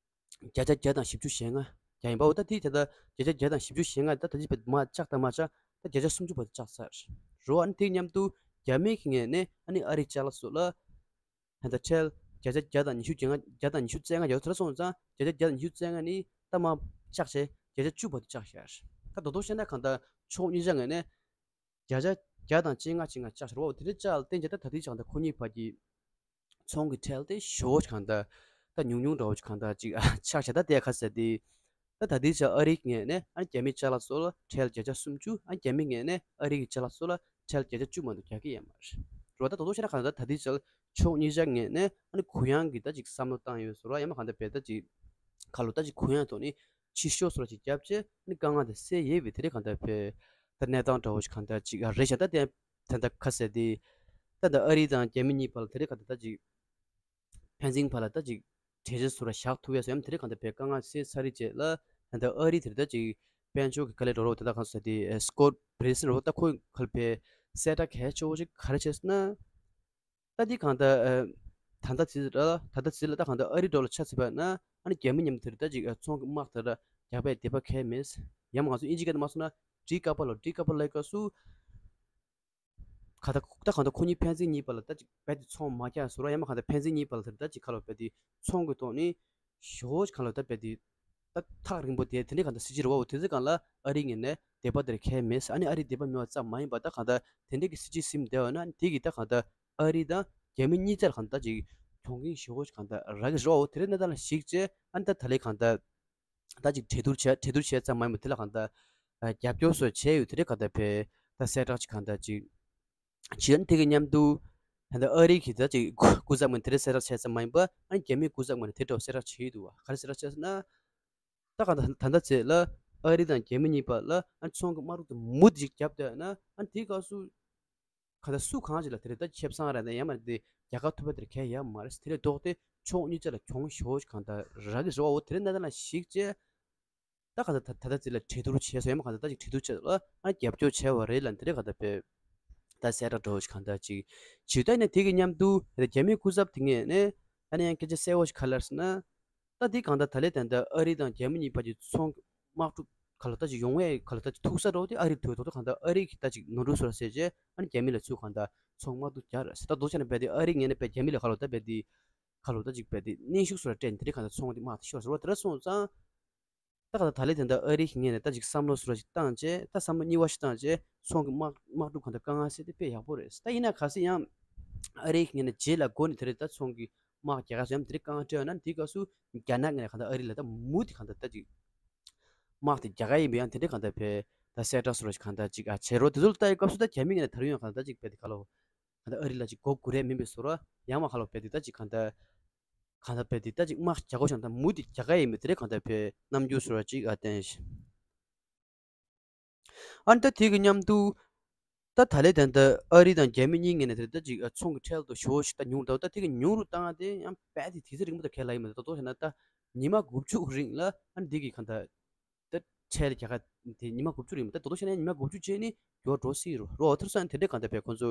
བརྒྱ་ཆ་བརྒྱ་དང་བཞི་བཅུ་ཞེ་ལྔ་རྒྱག་ཡིན་པའོ། ད་དེ་ད་ལྟ་བརྒྱ་ཆ་བརྒྱ་དང་བཞི་བཅུ་ཞེ་ལྔ་ད་ད་ཅི་བས་མ་བཅག་ད་མ་བཅག་ད་བརྒྱ་ཆ་སུམ་ཅུ་བར་དུ་བཅག་ཚར་རོ། ཨ་ནི་དེ་མཉམ་དུ་རྒྱ་མི་གི་ངོས་ནས་ཨ་ནི་ཨ་རིའི་ཅ་ལག་ཚོ་ལ་ད་ལྟ་ཁྲལ་བརྒྱ་ཆ་བརྒྱ་དང་ཉི་ཤུ་བརྒྱད་ལྔ་བརྒྱ་དང་ཉི་ཤུ་རྩ་ལྔ་རྒྱག་ཚར་སོང་ཙང་བརྒྱ་ཆ་བརྒྱ་དང་ཉི་ཤུ་རྩ་ལྔ་ནི་ད་མ་བཅག་བྱས་བརྒྱ་ཆ་བཅུ་བར་དུ་བཅག་བཞག་ད་རྡོག་རྡོག་བཤད་ན་གང་ལྟར་ཕྱོགས་གཉིས་ཆ་ངོས་ནས་བརྒྱ་ཆ་བརྒྱ་དང་བཅོ་ལྔ་བཅོ་ལྔ་བཅག་བཞག་རོ། དེ་འདྲ་བཅག་ལ་བརྟེན་བྱས་ད་ད་ལྟའི་ཆ་ད་ཁོ་གཉིས་བར་གྱི་ཚོང་གི་ཁྲལ་དེ་ཞེ་བོ་ཅིག་གང་ལྟར་ད་ཉུང་ཉུང་འདྲ་བོ་ཅིག་གང་ལྟར་ཅིག་ཆགས་བྱས། ད་དེ་ཁ་ཟེར་དེ་ད་ད་ལྟའི་ཆ་ཨ་རིའི་ངོས་ནས་ཨ་རྒྱ་མིའི་ཅ་ལག་ཚོ་ལ་ཁྲལ་བརྒྱ་ཆ་སུམ་ཅུ། ཨ་རྒྱ་མིའི་ངོས་ནས་ཨ་རིའི་ཅ་ལག་ཚོ་ལ་ཁྲལ་བརྒྱ་ཆ་བཅུ་མ་གཏོགས་རྒྱག་གི་ཡོད་མ་རེད་རོ། ད་རྡོག་རྡོག་བཤད་ན་གང་ལྟར་ད་ལྟའི་ཆ་ཕྱོགས་གཉིས་ཆ་ངོས་ནས་ཨ་ནི་གུ་ཡངས་ཀྱི་ད་ཅིག་བསམ་བློ་བཏང་ཡོད་ཟེར་བ། ཡང་མ་གང་ལྟར་བས་ད་ཅིག་ཁ་ལོ་ད་ཅིག་གུ་ཡངས་ཐོག་ནས་ཕྱི་ཤོག་སོགས་ཅིག་བརྒྱབ་བྱས་ནི་དཀའ་ངལ་དེ་སེལ་ཡས་པའི་དེ་རེད་གང་ལྟར་བས་ད་གནས་སྟངས་འདྲ་བོ་ཞིག་གང་ལྟར་ཅིག་རེད་ཤག་ད་དེ་ད་ལྟ་ཁ་གསལ་དེ་ད་ལྟ་ཨ་རི་དང་རྒྱ་མི་གཉིས་བར་ལ་དེ་རེད་གང་ལྟར་ད་ཅིག་ཕན་ཚུན་བར་ལ་ད་ཅིག་གྲོས་ཆོད་སོགས་ལ་བཞག་ཐུབ་ཡས་སོ་ཡང་དེ་རེད་གང་ལྟར་བས་དཀའ་ངལ་སེལ་ཚར་རེད་བྱས་ལ་ད་ལྟ་ཨ་རི་དེ་རེད་ད་ཅིག་དཔལ་འབྱོར་གྱི་དཀའ་ལས་འགྲོ་རོགས་དེ་ད་གང་ཟེར་དེ་སྐོར་བྷི་རི་སན་རོགས་ད་ཁོ་ག་ལ་བས་གསལ་བསྒྲགས་གལ་ཆེ་བོ་ཞིག་ག་རེ་བྱས་ཟེར་ན། ད་འདི་གང་ལྟར་ཨ་ད་ལྟ་ཚིག་ལ་ད་ལྟ་ཚིག་ལ་ད་གང་ལྟར་ཨ་རི་འགྲོ་ལ་ཆ་ཚིག་པ་ན་ཨ་ནི་རྒྱ་མི་མཉམ་དེར་ད་ཅིག་ཨ་ཚོང་གི་དམག་དེར་རྒྱག་པའི་དད་པ་གལ་མེད། ཡང་མ་ང་ཚོ་ཨིན་ཇི་སྐད་དུ་མ་སོང་ན་ཌི་ཀ་པ་ལོ་ཌི་ཀ་པ་ལོ་སྐབས་སུ་ག་ད་ད་གང་ལྟར་ཁོ་གཉིས་ཕན་ཚུན་གཉིས་བར་ལ་ད་ཅིག་རྦད་དེ་ཚོང་མ་རྒྱག་ཟེར་བ། ཡང་མ་གང་ལྟར་ཕན་ཚུན་གཉིས་བར་ལ་དེར་ད་ཅིག་ཁ་ལོ་རྦད་དེ་ཚོང་གི་ཐོག་ནས་ཞོ་གང་ལོ་ད་རྦད་དེ་ད་ཐག་རིང་པོ་དེ་དེ་འདྲའི་གང་ལྟར་སྲིད་ཇུས་རེད་བ། འོ་དེ་ཚོའི་སྒང་ལ་ཨ་རིའི་ངོས་ནས་དད་པ་དེར་གལ་མེད། ཨ་ནི་ཨ་རིའི་དད་པ་མེད་པ་ཙམ་མ་ཡིན་པ་ད་གང་ལྟར་དེ་འདྲའི་གི་སྲིད་ཇུས་ཟིན་བསྡད་པ་ན་དེ་གི་ད་གང་ལྟར་ཨ་རི་དང་རྒྱ་མི་གཉིས་ཆར་གང་ལྟར་ཅིག་གྱོང་གུན་ཞེ་པོ་ཅིག་གང་ལྟར་རག་གི་རེད་བ། འོ་དེ་འདྲའི་གནས་སྟངས་ལ་གཞིགས་བྱས་ཨ་ནི་ད་ད་ལས་གང་ལྟར་ད་ཅིག་གྲོས་བསྡུར་བྱས་གྲོས་བསྡུར་བྱས་ཙམ་མ་ཡིན་པ་དེ་ལ་གང་ལྟར་རྒྱབ་སྐྱོར་སོགས་བྱས་ཡོད། དེ་འདྲའི་གང་ལྟར་བས་ད་གསལ་བསྒྲགས་ཅིག་གང་ལྟར་ཅིག་བྱས། ཨ་ནི་དེ་གི་མཉམ་དུ་ད་ལྟ་ཨ་རི་གི་ད་ཅིག་སྐུ་ཚབ་ངོས་དེ་འདྲའི་གསལ་བསྒྲགས་བྱས་ཙམ་མ་ཡིན་པ་ཨ་ནི་རྒྱ་མིའི་སྐུ་ཚབ་ངོས་ནས་དེ་འདྲ་བ་གསལ་བསྒྲགས་བྱས་ཡོད་འདུག་བ། ག་རེ་གསལ་བསྒྲགས་བྱས་ཟེར་ན། ད་གང་ལྟར་ད་ལྟ་ཚེ་ལ་ཨ་རི་དང་རྒྱ་མི་གཉིས་བར་ལ་ཨ་ཚོང་གི་དམག་འཁྲུག་དེ་མུ་མཐུད་ཅིག་བརྒྱབ་བསྡད་ན་ཨ་དེའི་སྐབས་སུ་གང་ལྟར་སུ་གང་ཅིག་ལ་དེ་རེད་ད་ཁེ་བཟང་རེད་ན་ཡང་མ་རེད་དེ་རྒྱལ་ཁ་ཐོབ་པ་དེར་གལ་ཡང་མ་རེད། དེ་ལས་ལྡོག་སྟེ་ཕྱོགས་གཉིས་ཆ་ལ་གྱོང་ཞེ་པོ་ཅིག་གང་ལྟར་རག་གི་རེད་བ། འོ་དེ་རིང་གནས་སྟངས་ལ་གཞིགས་བྱས་ད་གང་ལྟར་ད་ད་ལྟ་ཚེ་ལ་གྲོས་བསྡུར་བྱས་སོ་ཡང་མ་གང་ལྟར་ད་ཅིག་གྲོས་བསྡུར་བྱས་ལ་ཨ་རྒྱབ་སྐྱོར་བྱས་པ་རེད་ལ་དེ་རེད་གང་ལྟར་བས་ད་གསལ་བསྒྲགས་འདྲ་བོ་ཅིག་གང་ལྟར་ཅིག་བྱས། ད་ཡིན་ན་དེ་གི་མཉམ་དུ་རྒྱ་མིའི་སྐུ་ཚབ་དེ་ངོས་ནས་ཨ་ནི་ཡང་སྐད་ཆ་གསལ་བོ་ཞིག་ག་རེ་ལབ་ཟེར་ན། ད་འདི་གང་ལྟར་ད་ལས་ད་ལྟ་ཨ་རི་དང་རྒྱ་མི་གཉིས་བར་གྱི་ཚོང་དམག་འཁྲུག་ག་ལ་ད་ཅིག་ཡོང་བའི་ག་ལ་ད་ཅིག་ཐུག་ས་འདྲ་བོ་དེ་ཨ་རི་དོད་ཐོག་ད་གང་ལྟར་ཨ་རི་གི་ད་ཅིག་ནོར་འཁྲུལ་བཟོ་ར་བྱས་རྗེས་ཨ་ནི་རྒྱ་མི་ལ་ཚུར་གང་ལྟར་ཚོང་དམག་འཁྲུག་རྒྱག་ར་ཟེར། ད་མདོར་བྱས་ན་རྦད་དེ་ཨ་རི་ངོས་ནས་རྦད་རྒྱ་མི་ལ་ག་ལ་ད་རྦད་དེ་ག་ལ་ད་ཅིག་རྦད་དེ་གནོན་ཤུགས་བཟོ་ར་སྤྲད་ནས་དེ་རིང་གང་ལྟར་ཚོང་དེ་དམག་དེ་ཤོར་ཟེར་བ་དེ་འདྲ་སོང་ཙང་། ད་གང་ལྟར་ད་ལས་ད་ལྟ་ཨ་རི་གི་ངོས་ནས་ད་ཅིག་བསམ་བློ་བཟོ་ར་ཞིག་བཏང་རྗེས་ད་བསམ་བློ་གཉིས་པ་ཞིག་བཏང་རྗེས་ཚོང་གི་དམག་དམག་འཁྲུག་གང་ལྟར་དཀའ་ངལ་སེལ་དེ་དཔེ་ཡག་པོ་རེད། ད་ཡིན་ན་གལ་སྲིད་ཡང་ཨ་རི་གི་ངོས་ནས་རྗེས་ལ་འགོ་ནས་དེ་རིང་ད་ཚོང་གི་དམག་རྒྱག་ག་སོང་ཡང་དེ་རིང་དཀའ་ངལ་འཕྲད་ཡོད་ན་དེའི་སྐབས་སུ་རྒྱ་ནག་ངོས་ནས་གང་ལྟར་ཨ་རི་ལ་ད་མུ་མཐུད་གང་ལྟར་ད་ཅིག་དམག་དེ་རྒྱག་ག་ཡིན་པ་ཡང་དེ་འདྲའི་གང་ལྟར་བས་ད་གསལ་བསྒྲགས་སོགས་ལ་ཞིག་གང་ལྟར་ཅིག་ཨ་བྱེད་རོགས། དེ་ཚོ་ལ་ལྟ་ཡི་སྐབས་སུ་ད་རྒྱ་མི་ངོས་ནས་ད་རུང་ཡང་གང་ལྟར་ད་ཅིག་བས་དེ་ག་ལོ་གང་ལྟར་ཨ་རི་ལ་ཅིག་མགོ་སྒུར་ཡས་མིན་པའི་བཟོ་འདྲ་ཡང་མ་ག་ལོ་བས་དེ་ད་ཅིག་གང་ལྟར་གང་ལྟར་བས་དེ་ད་ཅིག་དམག་རྒྱག་དགོས་བྱུང་ད་མུ་མཐུད་རྒྱག་ག་ཡིན་པའི་དེ་འདྲའི་གང་ལྟར་བས་རྣམ་འགྱུར་བཟོ་འདྲ་ཅིག་ཨ་བསྟན་ཞིག་ཨ་ནི་ད་དེ་གི་མཉམ་དུ་ད་ད་ལས་ད་ལྟ་ཨ་རི་དང་རྒྱ་མི་གཉིས་ངོས་ནས་དེ་ད་ཅིག་ཚོང་གི་ཁྲལ་དུ་ཞོ་ཞིག་ད་ཉུང་ད་ད་དེ་གི་ཉུང་རུ་བཏང་དེ་ཡང་རྦད་དེ་དུས་ཚོད་རིང་པོ་ད་གས་ལ་ཡིན་མ་ད་ད་དོ་བྱས་ན་ད་ཉི་མ་དགུ་བཅུ་རིང་ལ་ཨ་ནི་འདི་གི་གང་ད་ད་ཁྲལ་རྒྱག་ག་དེ་ཉི་མ་དགུ་བཅུ་རིང་མ་ད་ད་དོ་བྱས་ན་ཉི་མ་དགུ་བཅུ་རྗེས་ནི་མགྱོགས་འགྲོ་སྲིད་རོ་རོ་ཐར་སོང་དེ་འདྲའི་གང་ད་བས་ཁོང་ཚོ་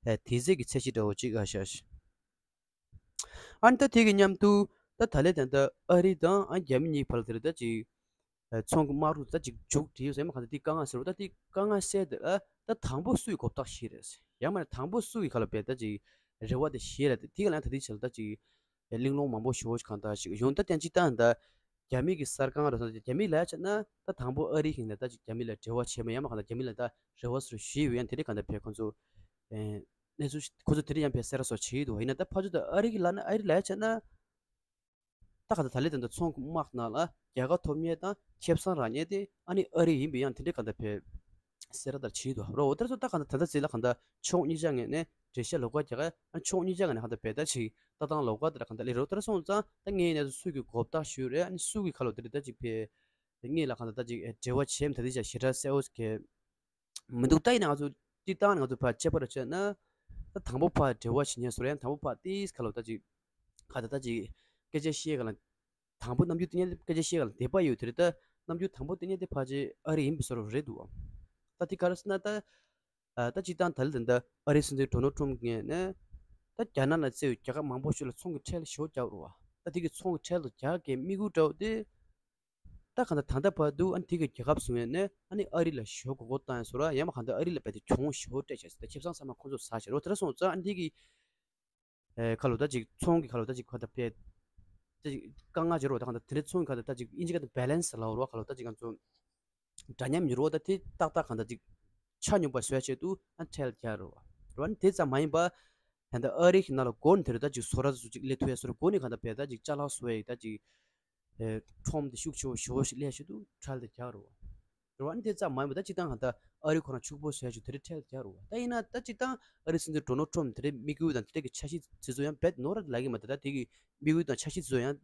དུས་ཚོད་ཀྱི་ཚད་གཞི་འདྲ་བོ་ཅིག་ཨ་ཤ་ཤ། ཨ་ནི་ད་དེ་གི་མཉམ་དུ་ད་ད་ལས་ད་ལྟ་ཨ་རི་དང་ཨ་རྒྱ་མི་གཉིས་བར་དེར་ད་ཅིག་ ཚོང་གི་དམག་འཁྲུག་ད་ཅིག་མཇུག་སྒྲིལ་ཡོད་ཟེར་མ་གང་ལྟར་དེ་དཀའ་ངལ་ཟེར་བ་ད་དེ་དཀའ་ངལ་སེལ་དེ་ཨ་ད་དང་པོ་སུའི་གོ་རྟོགས་ཤིག་རེད། ཡང་མ་ན་དང་པོ་སུ་གི་ཁ་ལ་བས་ད་ཅིག་རེ་བ་དེ་ཤེས་རེད། དེ་ག་ལ་ད་དེ་ཆ་ལ་ད་ཅིག་གླེང་སློང་མང་པོ་ཞེ་པོ་ཅིག་གང་ལྟར་ཞིག་ཡོང་ད་བསྟན་ཅིག་ད་ད་རྒྱ་མི་གི་གསར་ཁང་རེད་ད་རྒྱ་མི་ལ་ཆ་ན་ད་དང་པོ་ཨ་རི་ཁེངས་ནས་ད་ཅིག་རྒྱ་མི་ལ་འབྲེལ་བ་བྱས་མ་ཡང་མ་གང་ལྟར་རྒྱ་མི་ལ་ད་རེ་བ་ཟེར་ཞུས་ཡོད་ཡང་དེ་རིང་གང་ལྟར་བས་ཁོང་ཚོ་གནས་ཚུལ་ཁོ་ཚོ་དེ་རིང་ཡང་བས་གསལ་ར་སོགས་བྱེད་ཀྱི་འདུག་ཡིན་ན་ད་ཕ་ཚོ་ད་ཨ་རི་གི་ལ་ན་ཨ་རི་ལ་ཆ་ན་ད་ག་ད་ད་ལེ་ད་ད་ཚོང་གི་དམག་ནང་ལ་རྒྱལ་ཁ་ཐོབ་མཁན་དང་ཁེ་བཟང་རག་མཁན་དེ་ཨ་ནི་ཨ་རི་ཡིན་པའི་ཡང་དེ་འདྲའི་ག་ད་བས་གསལ་ར་ལྟར་བྱེད་འདུག་རོ། འོ་དེར་སོ་ད་ག་ད་ད་ད་ཟེར་ལ་ག་ད་ཕྱོགས་གཉིས་ཆ་ངོས་ནས་འགྲེལ་བཤད་ལོགས་ཀ་རྒྱག་ཨ་ཕྱོགས་གཉིས་ཆ་ངོས་ནས་ག་ད་བས་ད་ཅིག་ལྟ་སྟངས་ལོགས་ཀ་དེ་ལ་ག་ད་ལེ་རོ། དེར་སོང་ཙང་ད་ངའི་ནས་སུ་གི་གོ་བརྡ་ཞུས་རེད། ཨ་ནི་སུ་གི་ཁ་ལོ་དེ་རེད་ད་ཅིག་བས་ངེད་ལ་གང་ལྟར་ད་ཅིག་འབྲེལ་བ་བྱེད་མི་ད་དེ་ཅག་ཞེ་དྲག་གསལ་བོ་གལ་མི་འདུག་ད་ཡིན་ན་ང་ཚོ་སྤྱིར་བཏང་ནས་ང་ཚོ་ཕར་དཔྱད་པ་ར་བྱས་ན་ད་དང་པོ་ཕར་འབྲེལ་བ་བྱེད་མཁན་བཟོ་ར་ཡང་དང་པོ་ཕར་ཏིས་ཁ་ལོ་ད་ཅིག་ག་ད་ད་ཅིག་སྐད་ཆ་བཤད་ག་ལ་དང་པོ་རྣམ་འགྱུར་དེ་ཉན་སྐད་ཆ་བཤད་ག་ལ་དད་པ་ཡོད་དེ་རེད། ད་རྣམ་འགྱུར་དང་པོ་དེ་ཉན་དེ་ཕར་ཅིག་ཨ་རི་ཡིན་པའི་བཟོ་ར་རེད་འདུག་ད་དེ་ག་རེ་ཟེར་ན་ད་ད་སྤྱིར་བཏང་ད་ལི་ད་ད་ཨ་རི་སྲིད་འཛིན་ཌོ་ནལ་ཊམ་ངོས་ནས་ད་རྒྱ་ནག་ལ་བརྩེ་བའི་རྒྱལ་ཁབ་མང་པོ་ཞིག་ལ་ཚོང་གི་ཁྲལ་ཞོ་རྒྱག་རུ་བ་ད་དེ་གི་ཚོང་གི་ཁྲལ་དུ་རྒྱག་གི་དམིགས་ཡུལ་འདྲ་བོ་དེ། ད་གང་ལྟར་ད་ལྟ་བར་དུ་ཨ་ནི་དེ་གི་རྒྱལ་ཁབ་བཟུང་ཡོད་ནས་ཨ་ནི་ཨ་རི་ལ་ཞོ་མགོ་སྐོར་བཏང་ཡོད་སོ་ར་ཡང་མ་གང་ལྟར་ཨ་རི་ལ་བས་དེ་གྱོང་ཞོ་སྤྲད་བྱས་ཟེར་ད་ཁེ་བཟང་ཚང་མ་ཁོང་ཚོ་ཟ་བྱས་རོ། དེ་འདྲ་སོང་ཙང་ཨ་ནི་དེ་གི་ཁ་ལོ་ད་ཅིག་ཚོང་གི་ཁ་ལོ་ད་ཅིག་ཁ་ད་བས་ད་ཅིག་དཀའ་ངལ་བྱེད་རོ། ད་གང་ལྟར་དེ་འདྲ་ཚོང་གི་ཁ་ད་ད་ཅིག་ཨིན་ཇི་ཁ་ད་བེ་ལན་སི་ལ་རོ། ཁ་ལོ་ད་ཅིག་ང་ཚོ་འདྲ་མཉམ་ཡོད་རོ། ད་དེ་ཏག་ཏག་གང་ལྟར་ཅིག་ཆ་སྙོམས་པ་བཟོས་བྱས་དུ་ཨ་ཁྲལ་རྒྱག་རོ། རོ་ཨ་ནི་དེ་ཙམ་མ་ཡིན་པ་ད་ལྟ་ཨ་རི་གི་ནང་ལ་སྒོ་ནས་དེ་རེད་ད་ཅིག་བཟོ་གྲྭ་ཚོ་ཅིག་སླེབས་ཐུབ་ཡས་སོ་ར་སྒོ་ནས་གང་ལྟར་བས་ད་ཅིག་ཅ་ལག་བཟོ་ཡས་ད་ཅིག་ཁྲོམ་དེ་ཤུགས་ཆེ་བོ་ཞེ་བོ་ཞིག་སླེབས་བྱེད་དུ་ཁྲལ་དེ་རྒྱག་རོ། རོ་ཨ་ནི་དེ་ཙམ་མ་ཡིན་པ་ད་སྤྱིར་བཏང་ཧ་ད་ཨ་རི་ཁོ་རང་ཕྱུག་པོ་བཟོ་ཡ་ཆུ་དེ་རིང་ཁྲལ་རྒྱག་རོ། ད་ཡིན་ན་ད་སྤྱིར་བཏང་ཨ་རི་སྲིད་འཛིན་ཌོ་ནལ་ཊམ་དེ་རིང་དམིགས་ཡུལ་དང་དེ་འདྲ་གི་འཆར་གཞི་དེ་ཚོ་ཡང་རྦད་ནོར་ལ་གི་མ་ད་ད་དེ་གི་དམིགས་ཡུལ་དང་འཆར་གཞི་དེ་ཚོ་ཡང་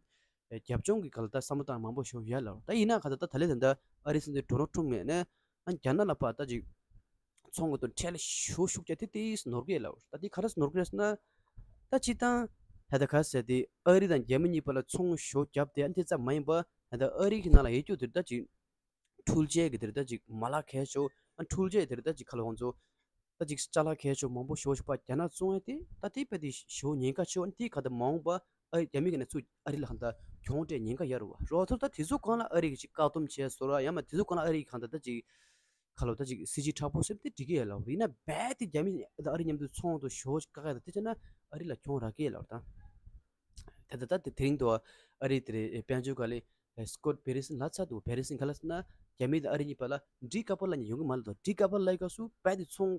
རྒྱབ་ལྗོངས་ཀྱི་སྒང་ལ་ད་བསམ་བློ་བཏང་མང་པོ་ཞིག་ཡོད་ལ། ད་ཡིན་ན་ཧ་ད་ད་ད་ལས་ད་ད་ཨ་རི་སྲིད་འཛིན་ཌོ་ནལ་ཊམ་ངོས་ནས་ཨ་རྒྱ་ནག་ལ་ཕར་ད་ཅིག་ཚོང་གི་དོན་ཁྲལ་ཤུགས་ཤུགས་རྒྱག་དེ་དེ་ནོར་གི་ལ། ད་དེ་ག་རེ་ནོར་གི་རེད་ཟེར་ན་ད་སྤྱིར་བཏང་ཧ་ད་ག་ཟེར་དེ་ཨ་རི་དང་རྒྱ་མི་གཉིས་བར་ལ་ཚོང་ཞོ་བརྒྱབ་དེ་ཨ་དེ་ཙམ་མ་ཡིན་པ་ཧ་ད་ཨ་རི་གི་ནང་ལ་ཡོད་རྒྱུ་དེ་ད་ཅིག་འཕྲུལ་ཆས་ཀྱི་དེར་ད་ཅིག་མ་ལག་གལ་ཆེ་ཨ་འཕྲུལ་ཆས་དེར་ད་ཅིག་ཁ་ལོ་ཁོང་ཚོ་ད་ཅིག་ཅ་ལག་གལ་ཆེ་མང་པོ་ཞོ་ཞིག་པ་རྒྱ་ནག་བཙོང་ཡ་དེ་ད་དེ་པ་དེ་ཞོ་ཉེན་ཁ་ཆེ་ཨ་དེ་ག་ད་མ་འོངས་པ་ཨ་རྒྱ་མི་གི་ནས་ཚུར་ཨ་རི་ལ་ཧ་ད་གྱོང་སྤྲད་ཉེན་ཁ་ཡོད་རེད་བ། རོ་ཐོར་ད་དེ་ཚོ་གང་ལ་ཨ་རི་གི་ཅིག་བཀག་སྡོམ་བྱས་སོ་ར་ཡང་མ་དེ་ཚོ་གང་ལ་ཨ་རི་གི་གང་ད་ད་ཅིག་ཁ་ལོ་ད་ཅིག་སྲིད་ཇུས་དྲག་པོ་སེམས་དེ་འགྲིག་གི་ཡོད་ལ། ཡིན་ན་རྦད་དེ་རྒྱ་མི་ད་ཨ་རི་མཉམ་དུ་ཚོང་དུ་ཞོ་ཞིག་བཀག་ཡ་ད་དེ་བྱས་ན་ཨ་རི་ལ་གྱོང་རག་གི་ཡོད་ལ་ད། ད་ད་ད་དེ་དེ་རིང་དུ་ཨ་རི་དེ་རེད་དཔལ་འབྱོར་ག་ལེ། སི་ཀོཊ་བྷེ་རི་སིན་ལབ་ཚར་འདུག་བྷེ་རི་སིན་ག་ལབ་ཟེར་ན་རྒྱ་མི་དང་ཨ་རི་གཉིས་བར་ལ་འགྲིག་དཀའ་པོ་ལབ་མཁན་ཡོང་གི་མ་རེད་དོ། འགྲིག་དཀའ་པོ་ལབ་སྐབས་སུ་རྦད་དེ་ཚོང་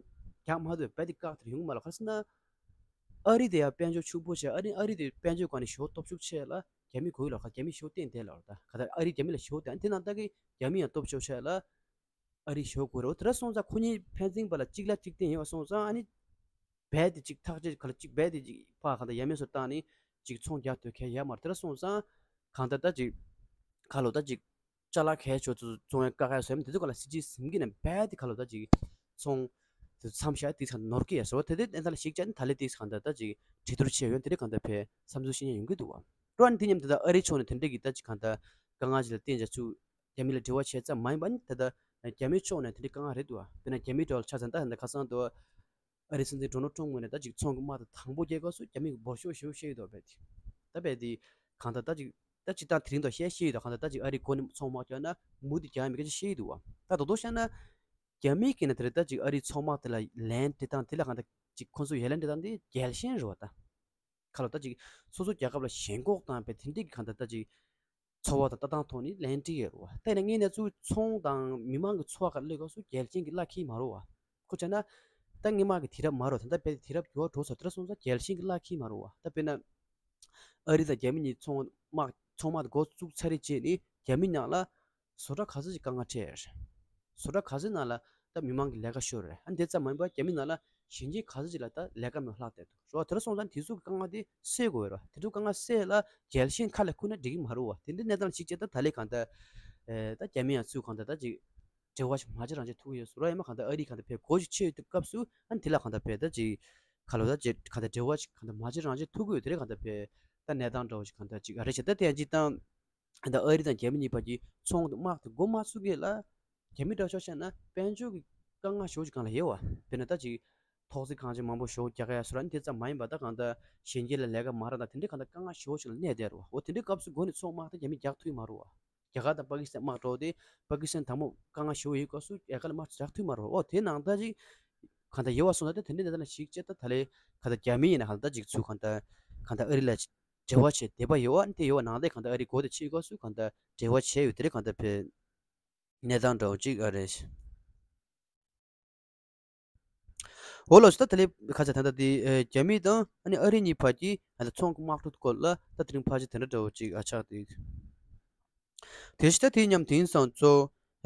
རྒྱག་མ་ཐུབ་རྦད་དེ་བཀག་དེར་ཡོང་གི་མ་རེད། ག་རེ་ཟེར་ན་ཨ་རི་དེ་ཡང་དཔལ་འབྱོར་ཕྱུག་པོ་བྱས་ཨ་རི་ཨ་རི་དེ་དཔལ་འབྱོར་སྒང་ནས་ཞོ་སྟོབས་ཤུགས་ཆེ་ལ་རྒྱ་མི་གོ་ཡི་ལ་ཁ་རྒྱ་མི་ཞོ་བསྟན་བསྡད་ལ་ད་ག་ད་ཨ་རི་རྒྱ་མི་ལ་ཞོ་བསྟན་དེ་ནང་ལྟ་གི་རྒྱ་མི་ཡང་སྟོབས་ཤུགས་ཆེ་ལ། ཨ་རི་ཞོ་དགོས་རེད། དེ་འདྲ་སོང་ཙང་ཁོ་གཉིས་ཕན་ཚུན་བར་ལ་གཅིག་ལ་གཅིག་བརྟེན་ཡོད་པ་སོང་ཙང་ཨ་ནི་རྦད་དེ་གཅིག་ཐག་གཅོད་ག་ལ་གཅིག་རྦད་དེ་གཅིག་ཕར་གང་ལྟར་ཡ་མེད་བཟོ་བཏང་ནས་གཅིག་ཚོང་རྒྱག་ཐུབ་མཁན་ཡོད་མ་རེད། དེ་འདྲ་སོང་ཙང་གང་ལྟར་ད་གཅིག་ཁ་ལོ་ད་གཅིག་ཅ་ལག་གལ་ཆེ་ཚོ་བཙོང་ཡ་བཀག་ཡ་བཟོ་ཡ་མ་དེ་ཚོ་ག་ལ་སྲིད་ཇུས་ཟིན་གྱི་ནས་རྦད་དེ་ཁ་ལོ་ད་གཅིག་ཚོང་དེ་མཚམས་བཞག་དེ་ཚོ་ནོར་གྱི་ཡ་བཟོ་བ་དེ་དེ་གནས་སྟངས་ལ་གཞིགས་བྱས་ནས་ད་ལས་དེ་གང་ལྟར་ད་གཅིག་གྲོས་བསྡུར་བྱས་ཡོད་དེ་རེད། གང་ལྟར་ཕེ་བསམ་ཚུལ་བཤད་མཁན་ཡོང་གི་འདུག་བ། འགྲོ་ཨ་ནི་དེ་མཉམ་དུ་ད་ཨ་རིའི་ཕྱོགས་ནས་དེ་འདྲ་གི་ད་ཅིག་གང་ལྟར་དཀའ་ངལ་ཅིག་ལ་བརྟེན་བྱས་ཚུར་རྒྱ་མི་ལ་འབྲེལ་བ་བྱས་ཙམ་མ་ཡིན་པ་ནི་ད་ལྟ་རྒྱ་མིའི་ཕྱོགས་ནས་དེ་འདྲའི་དཀའ་ངལ་རེད་འདུག་བ། དཔེར་ན་རྒྱ་མིའི་འབྲེལ་བ་ཆ་ཚང་ད་ད་ཁ་སང་དུ་ཨ་རིའི་སྲིད་འཛིན་ཌོ་ནལ་ཊམ་ངོས་ནས་ད་ཅིག་ཚོང་གི་དམག་དང་དང་པོ་རྒྱལ་ཁབ་སུ་རྒྱ་མི་གི་འབོར་ཤོག་ཞེ་པོ་བཤད་ཡོད་དོ་བས་དེ། ད་བས་དེ་གང་ལྟར་ད་ཅིག་ད་ཅིག་ད་དེ་རིང་དུ་བཤད་བཤད་ཡོད་དོ། གང་ལྟར་ད་ཅིག་ཨ་རིའི་སྒོ་ནས་ཚོང་དམག་བརྒྱབ་ན་མུ་མཐུད་རྒྱག་ཡ་མེད་སྐད་ཆ་བཤད་ཡོད་འདུག་བ། ད་དོ་དོ་བཤད་ན་རྒྱ་མིའི་སྐད་ནས་དེ་རིང་ད་ཅིག་ཨ་རིའི་ཚོང་དམག་དེ་ལ་ལན་སྤྲད་སྟངས་དེ་ལ་གང་ལྟར་ཅིག་ཁོང་ཚོ་ཡ་ལན་སྤྲད་སྟངས་དེ་རྒྱལ་ཞེན་རེད་བ་ད། ཁ་ལོ་ད་ཅིག་སོ་སོ་རྒྱལ་ཁབ་ལ་ཞེན་ཁོག་དང་བས་དེ་འདྲའི་གི་གང་ལྟར་ད་ཅིག་ཚོར་བ་དང་ལྟ་སྟངས་ཐོག་ནས་ལན་སྤྲད་ཡོད་རེད་བ། ད་ཡིན་ན་ངས་ནས་ཚུར་ཚོང་དང་མི་མང་གི་འཚོ་བ་ག་ལ་སླེབས་སྐབས་སུ་རྒྱལ་ཞེན་གྱི་བླ་འཁྱེར་མ་རེད་བ། ཁོ་བྱས་ན་ད་སྔོན་མ་གི་དུས་རབས་མ་རེད་བ། ད་ལྟ་བས་དུས་རབས་འགྱུར་བ་འགྲོ་ཚར་དེ་འདྲ་སོང་ཙང་རྒྱལ་ཞེན་གྱི་བླ་འཁྱེར་མ་རེད་བ། ད་དཔེར་ན་ཨ་རི་དང་རྒྱ་མི་གཉིས་ཚོང་དམག་ཚོང་དམག་དེ་འགོ་བཙུགས་ཚར་རེད་བྱས་ནས་རྒྱ་མི་ནང་ལ་བཟོ་གྲྭ་ག་ཚོད་ཅིག་དཀའ་ངལ་འཕྲད་ཡོད་རེད། བཟོ་གྲྭ་ག་ཚོད་ནང་ལ་ད་མི་མང་གི་ལས་ཀ་ཤོར་རེད། ཨ་འདི་ཙམ་མ་ཡིན་པར་རྒྱ་མི་ནང་ལ་གཞོན་སྐྱེས་ག་ཚོད་ཅིག་ལ་ད་ལས་ཀ་མེད་ལྷག་བསྡད་འདུག་རེད་བ། དེ་འདྲ་སོང་ཙང་དེ་ཚོ་གི་དཀའ་ངལ་དེ་སེལ་དགོས་རེད་བ། དེ་ཚོ་དཀའ་ངལ་སེལ་ལ་རྒྱལ་ཞེན་ཁ་ལ་ཁུར་ན་འགྲིག་གི་མ་རེད་བ། དེ་འདྲའི་གནས་སྟངས་ལ་གཞིགས་བྱས་ད་ད་ལས་གང་ལྟར་ཨེ་ད་རྒྱ་མི་ཡང་ཚུར་གང་ལྟར་ད་ཅིག་འབྲེལ་བ་ཞིག་མ་བྱེད་རང་བྱེད་ཐུབ་ཀྱི་ཡོད་ཟེར་བ་ཡིན་ན་གང་ལྟར་ཨ་རི་གང་ལྟར་ཕེ་སྒོ་ཞིག་ཕྱེ་ཡོད་དུས་སྐབས་སུ་ཨ་ནི་དེ་ལ་གང་ལྟར་ཕེ་ད་ཅིག་ག་ལོ་ད་ཅིག་གང་ལྟར་འབྲེལ་བ་ཞིག་གང་ལྟར་མ་བྱེད་རང་བྱེད་ཐུབ་ཀྱི་ཡོད། དེ་རེད་གང་ལྟར་ཕེ་ད་གནས་སྟངས་འདྲ་བོ་ཞིག་གང་ལྟར་ཅིག་ཨ་རེ་བྱེད་ད་དེ་ཡང་ཅིག་བཏང་། ད་ཨ་རི་དང་རྒྱ་མི་གཉིས་བར་གྱི་ཚོང་དང་དམག་དེ་འགོ་མ་ཚུགས་སྐབས་ལ་རྒྱ་མི་འདྲ་ཕྱོགས་བཤད་ན་དཔལ་འབྱོར་གྱི་དཀའ་ངལ་ཞེ་པོ་ཅིག་སྒང་ལ་ཡོད་བ། དཔེར་ན་ད་ཅིག་ཐོག་བརྩེགས་ཁང་ཆེན་མང་པོ་ཞེ་པོ་རྒྱག་ཡ་སོགས་ཨ་ནི་དེ་ཙམ་མ་ཡིན་པ་ད་གང་ལྟར་གཞོན་སྐྱེས་ལ་ལས་ཀ་མ་རག་ན་དེ་འདྲའི་གང་ལྟར་དཀའ་ངལ་ཞེ་པོ་ཅིག་ལ་གནས་བསྡད་རེད་བ། འོ་དེ་འདྲའི་སྐབས་སུ་འགོ་ནས་ཚོང་དམག་ད་རྒྱ་མི་རྒྱག་ཐུབ་ཀྱི་མ་རེད་བ། རྒྱ་གར་དང་པ་ཀི་སི་ཐན་དམག་འགྲོ་དེ། པ་ཀི་སི་ཐན་དང་པོ་དཀའ་ངལ་ཞེ་པོ་ཡོད་སྐབས་སུ་རྒྱ་གར་ལ་དམག་རྒྱག་ཐུབ་མ་རེད། ཨོ་དེ་ནང་ད་ཅིག་གང་ལྟར་ཡོད་པ་སོང་ན་ད་དེ་འདྲའི་གནས་སྟངས་ལ་གཞིགས་བྱས་ད་ད་ལས་གང་ལྟར་རྒྱ་མི་ཡིན་ན་གང་ལྟར་ད་ཅིག་ཚུར་གང་ལྟར་གང་ལྟར་ཨ་རི་ལ་འབྲེལ་བ་བྱས་དད་པ་ཡོད་པ་དེ་ཡོད་པ་ནང་ལས་གང་ལྟར་ཨ་རི་མགོ་དེ་ཕྱེ་དགོས་སུ་གང་ལྟར་འབྲེལ་བ་བྱས་ཡོད་དེ་རེད། གང་ལྟར་བས་གནས་སྟངས་འདྲ་བོ་ཅིག་ཨ་རེད། འོ་ལགས་སོ། ད་དེ་ལས་ཁ་ཚ་ད་ལྟ་དེ་ཨེ་རྒྱ་མི་དང་ཨ་ནི་ཨ་རི་གཉིས་བར་གྱི་ཨ་ད་ཚོང་གི་དམག་འཁྲུག་སྐོར་ལ་ད་དེ་རིང་ཕལ་ཆེར་དེ་འདྲ་འདྲ་བོ་ཅིག་ཨ་ཆགས་འདུག་དེ་བཞིན་ད་དེ་མཉམ་དེང་སང་ཚོ་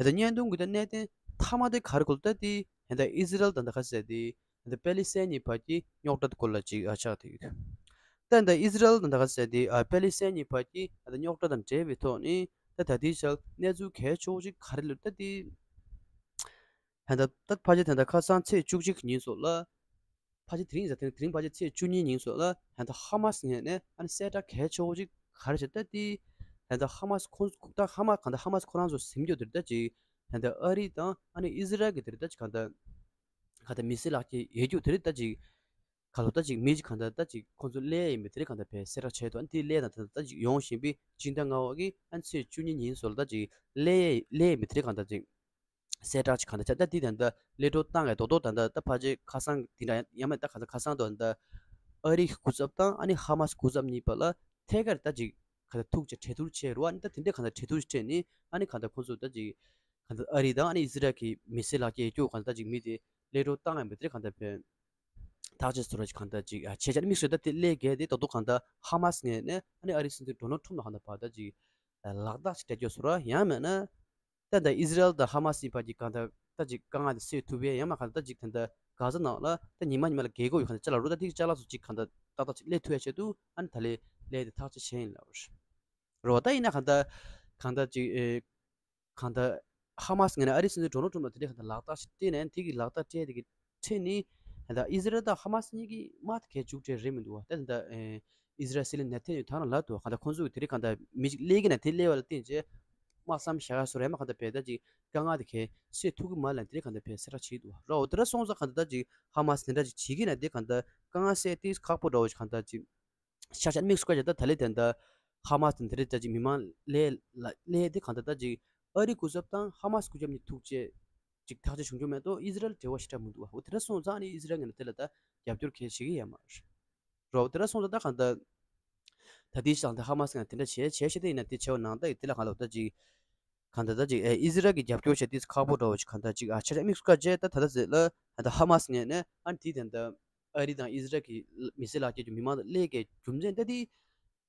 ཨ་ད་བརྙན་ཐུང་གི་ད་གནད་དོན་མཐའ་མ་དེ་ག་རེ་སྐོར་ད་དེ་ཨ་ད་ཨི་ཟི་རལ་དང་ད་ཁ་ཚ་དེ་ཨ་ད་པེ་ལི་སི་ཐན་གཉིས་བར་གྱི་རྙོག་དྲ་སྐོར་ལ་ཅིག་ཨ་ཆགས་འདུག་ད་ད་ཨི་ཟི་རལ་དང་ད་ཁ་ཚ་དེ་ཨ་པེ་ལི་སི་ཐན་གཉིས་བར་གྱི་ཨ་ད་རྙོག་དྲ་དང་འབྲེལ་བའི་ཐོག་ནས་ད་ད་དེའི་ཆར་གནས་ཚུལ་གལ་ཆེ་བོ་ཅིག་ག་རེ་ལབ་ད་དེ། ད་ལྟ་ད་ཕལ་ཆེར་ད་ལྟ་ཁ་སང་ཚེས་བཅུ་གཅིག་ཉིན་སོགས་ལ། ཕལ་ཆེར་དེ་རིང་ཟ་དེ་དེ་རིང་ཕལ་ཆེར་ཚེས་བཅུ་གཉིས་ཉིན་སོགས་ལ་ད་ལྟ་ཧ་མ་སི་ངོས་ནས་ཨ་ནི་གསལ་བསྒྲགས་གལ་ཆེ་བོ་ཅིག་ག་རེ་བྱས་ད་དེ། ད་ལྟ་ཧ་མ་སི་ཁོང་ཚོ་ད་ཧ་མ་གང་ལྟར་ཧ་མ་སི་ཁོ་རང་ཚོ་ཟིན་རྒྱུ་དེ་རེད་ད་ཅིག་ད་ལྟ་ཨ་རི་དང་ཨ་ནི་ཨི་ཟི་རལ་གྱི་དེ་རེད་ད་ཅིག་གང་ལྟར་གང་ལྟར་མི་སེར་ལག་ཁྱེར་ཡོད་རྒྱུ་དེ་རེད་ད་ཅིག་ག་ལོ་ད་ཅིག་མི་ཅིག་གང་ལྟར་ད་ཅིག་ཁོང་ཚོ་སླེབས་ཡིན་པའི་དེ་རེད་གང་ལྟར་བས་གསལ་བསྒྲགས་བྱས་འདུག་ཨ་ནི་དེ་སླེབས་དང་ད་ལྟ་ཅིག་ཡོང་བཞིན་པའི་སྤྱི་ཟླ་ལྔ་པ་གི་ཨ་ནི་ཚེས་བཅུ་གཉིས་ཉིན་སོགས་ལ་ད་ཅིག་སླེབས་སླེབས་ཡིན་པའི་དེ་རེད་གང་ལྟར་ཅིག་གསལ་བསྒྲགས་ཅིག་གང་ལྟར་བྱས་ད་དེ་ད་ལྟ་གློད་གྲོལ་བཏང་ཡ་རྡོག་རྡོག་ད་ལྟ་ད་ཕལ་ཆེར་ཁ་སང་དེ་འདྲ་ཡང་མེད་ད་གང་ལྟར་ཁ་སང་དུ་ད་ལྟ་ཨ་རི་གི་སྐུ་ཚབ་དང་ཨ་ནི་ཧ་མ་སི་སྐུ་ཚབ་གཉིས་བར་ལ་ཐད་ཀར་ད་ཅིག་གང་ལྟར་ཐུག་བྱས་གྲོས་བསྡུར་བྱས་རུ་ཨ་ནི་ད་དེ་འདྲའི་གང་ལྟར་གྲོས་བསྡུར་བྱས་ནས་ཨ་ནི་གང་ལྟར་ཁོང་ཚོ་ད་ཅིག་གང་ལྟར་ཨ་རི་དང་ཨ་ནི་ཨི་ཟི་རལ་གྱི་མི་སེར་ལག་ཁྱེར་སྐྱོ་གང་ལྟར་ད་ཅིག་མི་དེ་གློད་གྲོལ་བཏང་ཡ་མེད་དེ་གང་ལྟར་བས། ཐག་གཅོད་བཟོ་འདྲ་ཅིག་གང་ལྟར་ཅིག་ཨ་བྱས་བྱས་དམིགས་བསལ་ད་དེ་སླེབས་གལ་དེ་ད་དུང་གང་ལྟར་ཧ་མ་སི་ངོས་ནས་ཨ་ནི་ཨ་རིའི་སྲིད་འཛིན་ཌོ་ནལ་ཊམ་ལ་གང་ལྟར་བར་ད་ཅིག་ལག་རྟགས་ཅིག་སྤྲད་རྒྱུ་བཟོ་འདྲ་ཡང་མིན་ན། ད་ལྟ་ཨི་ཟི་རལ་དང་ཧ་མ་སི་བར་གྱི་གང་ལྟར་ད་ཅིག་དཀའ་ངལ་དེ་སེལ་ཐུབ་པའི་ཡང་མ་གང་ལྟར་ད་ཅིག་ད་ལྟ་གྷ་ཟ་ནང་ལ་ད་ཉི་མ་ཉི་མ་ལ་རྒྱལ་སྒོ་ཡོད་གང་ལྟར་ཅ་ལག་རུ་ད་དེ་ཅ་ལག་ཚོ་ཅིག་གང་ལྟར་ཏག་ཏག་ཅིག་སླེབས་ཐུབ་ཡ་ཆེད་དུ་ཨ་ནི་ད་ལས་སླེབས་དེ་ཐག་གཅོད་བྱས་ཡིན་ལབ་རེད། རོ་ད་ཡིན་ན་གང་ལྟར་གང་ལྟར་ཅིག་ཨེ། གང་ལྟར་ཧ་མ་སི་ངོས་ནས་ཨ་རིའི་སྲིད་འཛིན་ཌོ་ནལ་ཊམ་ལ་དེ་འདྲའི་གང་ལྟར་ལག་རྟགས་ཤིག་སྤྲད་ནས་དེ་གི་ལག་རྟགས་སྤྲད་དེ་གི་ཁྲིད་ནས་ད་ལྟ་ཨི་ཟི་རལ་དང་ཧ་མ་སི་གཉིས་ཀྱི་དམག་དེ་གས་མཇུག་སྒྲིལ་རེད་མི་འདུག་བ། ད་ད་ལྟ་ཨི་ཟི་རལ་སྲིད་བློན་ནེ་ཐན་ཡ་ཧུ་ད་རང་ལབ་འདུག་བ། གང་ལྟར་ཁོང་ཚོ་གི་དེ་འདྲའི་གང་ལྟར་མི་ཅིག་སླེབས་ཀྱི་ན་དེ་སླེབས་པ་ལ་བརྟེན་བྱས་དམག་མཚམས་བཞག་ཡ་བཟོ་རེད་མ་གང་ལྟར་བས་ད་ཅིག་དཀའ་ངལ་དེ་གས་སེལ་ཐུབ་ཀྱི་མ་ལ་དེ་འདྲའི་གང་ལྟར་བས་གསལ་བསྒྲགས་བྱས་འདུག་བ། རོ་དེ་འདྲ་སོང་ཙང་གང་ལྟར་ད་ཅིག་ཧ་མ་སི་དེ་འདྲ་ཅིག་བྱེད་ཀྱི་ན་དེ་གང་ལྟར་དཀའ་ངལ་སེལ་ཏེ་ཁག་པོ་འདྲ་བོ་ཞིག་གང་ལྟར་ཅིག་ཤ་ཤ་དམིགས་སུ་བཀར་བྱས་ད་ད་ལས་དེ་འདྲ་ཧ་མ་སི་དེ་འདྲ་ཅིག་མི་མང་ལས་ལ་ལས་དེ་གང་ལྟར་ད་ཅིག་ཨ་རི་སྐུ་ཚབ་དང་ཧ་མ་སི་སྐུ་ཚབ་གཉིས་ཐུག་བྱས་ཅིག་ཐག་གཅོད་བྱུང་རྒྱུ་མེད་དོ། ཨི་ཟི་རལ་འབྲེལ་བ་ཞེ་དྲག་མི་འདུག་བ། འོ་དེ་འདྲ་སོང་ཙང་ནི་ཨི་ཟི་རལ་ངོས་ནས་དེ་ལ་ད་རྒྱབ་སྐྱོར་གལ་བྱེད་ཀྱི་ཡོད་མ་རེད། རོ་དེ་འདྲ་སོང་ཙང་ད་གང་ལྟར་ད་དེའི་ཤང་དེ་ཧ་མ་སི་ངོས་དེ་འདྲ་བྱས་བྱས་བྱས་དེ་ཡིན་ན་དེ་བྱས་པ་ནང་ད་ཡིན་དེ་ལ་གང་ལྟར་ད་ཅིག་གང་ལྟར་ད་ཅིག་ཨེ་ཨི་ཟི་རལ་གྱི་རྒྱབ་སྐྱོར་བྱས་དུས་ཁག་པོ་འདྲ་བོ་ཅིག་གང་ལྟར་ཅིག་ཨ་ཆ་ཆ་དམིགས་སུ་བཀར་བྱས་ད་ད་ལྟ་ཟེར་ལ་ད་ཧ་མ་སི་ངོས་ནས་ཨ་ནི་དེ་དེ་འདྲ་ཨ་རི་དང་ཨི་ཟི་རལ་གྱི་མི་སེར་ལག་ཁྱེར་གྱི་མི་མང་དང་སླེབས་ཀྱི་རྒྱུ་མཚན་ད་དེ།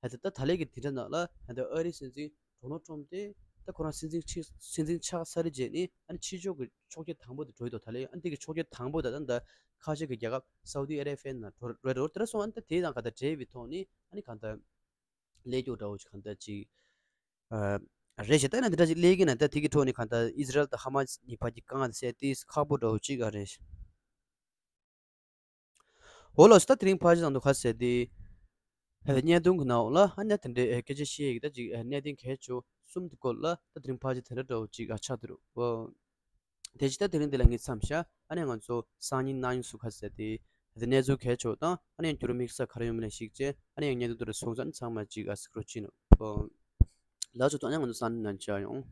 ད་ད་ད་ལས་ཀྱི་དེ་འདྲ་ནང་ལ་ད་ལྟ་ཨ་རིའི་སྲིད་འཛིན་ཌོ་ནལ་ཊམ་དེ་ད་ཁོ་རང་སྲིད་འཛིན་ཆགས་སྲིད་འཛིན་ཆགས་ཚར་རྗེས་ནས་ཨ་ནི་ཕྱི་ཕྱོགས་ཀྱི་ཕྱོགས་ཁག་དང་པོ་དེ་འགྲོ་ཡི་འདུག་ད་ལས་ཨ་ནི་དེ་གི་ཕྱོགས་ཁག་དང་པོ་ད་ད་ད་ཁ་ཆེ་གི་རྒྱལ་ཁབ་སའུ་ཏི་ཨ་རེ་བྷི་ཡ་ནང་འགྲོ་རེད་འགྲོ་དེ་འདྲ་སོང་ཨ་ནི་ད་དེ་དང་ག་ད་འབྲེལ་བའི་ཐོག་ནས་ཨ་ནི་གང་ལྟར་ཀླད་ཀྱོག་འདྲ་བོ་ཅིག་གང་ལྟར་ཅིག་ཨ་རེད་ཞེ་ད་ན་འདི་འདྲ་ཅིག་ཀླད་ཀྱི་ན་ད་དེ་གི་ཐོག་ནས་གང་ལྟར་ཨི་ཟི་རལ་དང་ཧ་མ་སི་གཉིས་བར་གྱི་དཀའ་ངལ་དེ་སེལ་ཏེ་ཁག་པོ་འདྲ་བོ་ཅིག་ཨ་རེད། འོ་ལགས་སོ། ད་དེ་རིང་ཕལ་ཆེར་ནང་དུ་ཁ་གསལ་ཏེ། བརྙན་ཐུང་གི་ནང་ལ་ཨ་ནི་དེ་འདྲའི་སྐད་ཆ་བཤད་ཡིག་ད་ཅིག་གནད་དོན་གལ་ཆེ་གསུམ་དེ་སྐོར་ལ་ད་དེ་རིང་ཕལ་ཆེར་དེ་འདྲ་འདྲ་བོ་ཅིག་ཨ་ཆགས་འདུག་རོ། དེ་ཅི་ད་དེ་རིང་འདི་ལ་ངས་མཚམས་བཞག་ཨ་ནི་ང་ཚོ་སང་ཉིན་གནངས་ཉིན་སུ་ཁ་གསལ་ཏེ། དེ་གནས་ཚུལ་གལ་ཆེ་དང་ཨ་ནི་འགྱུར་དམིགས་བསལ་ག་རེ་ཡོང་མིན་ལ་གཞིགས་བྱས་ཨ་ནི་བརྙན་ཐུང་དེ་འདྲ་སོང་ཙང་ཚང་མ་ཅིག་ཨ་གཟིགས་རོགས་བྱེད་ནོ། ལགས་སོ། ད་ཨ་ནི་ང་ཚོ་སང་ཉིན་ནང་མཇལ་ཡོང་།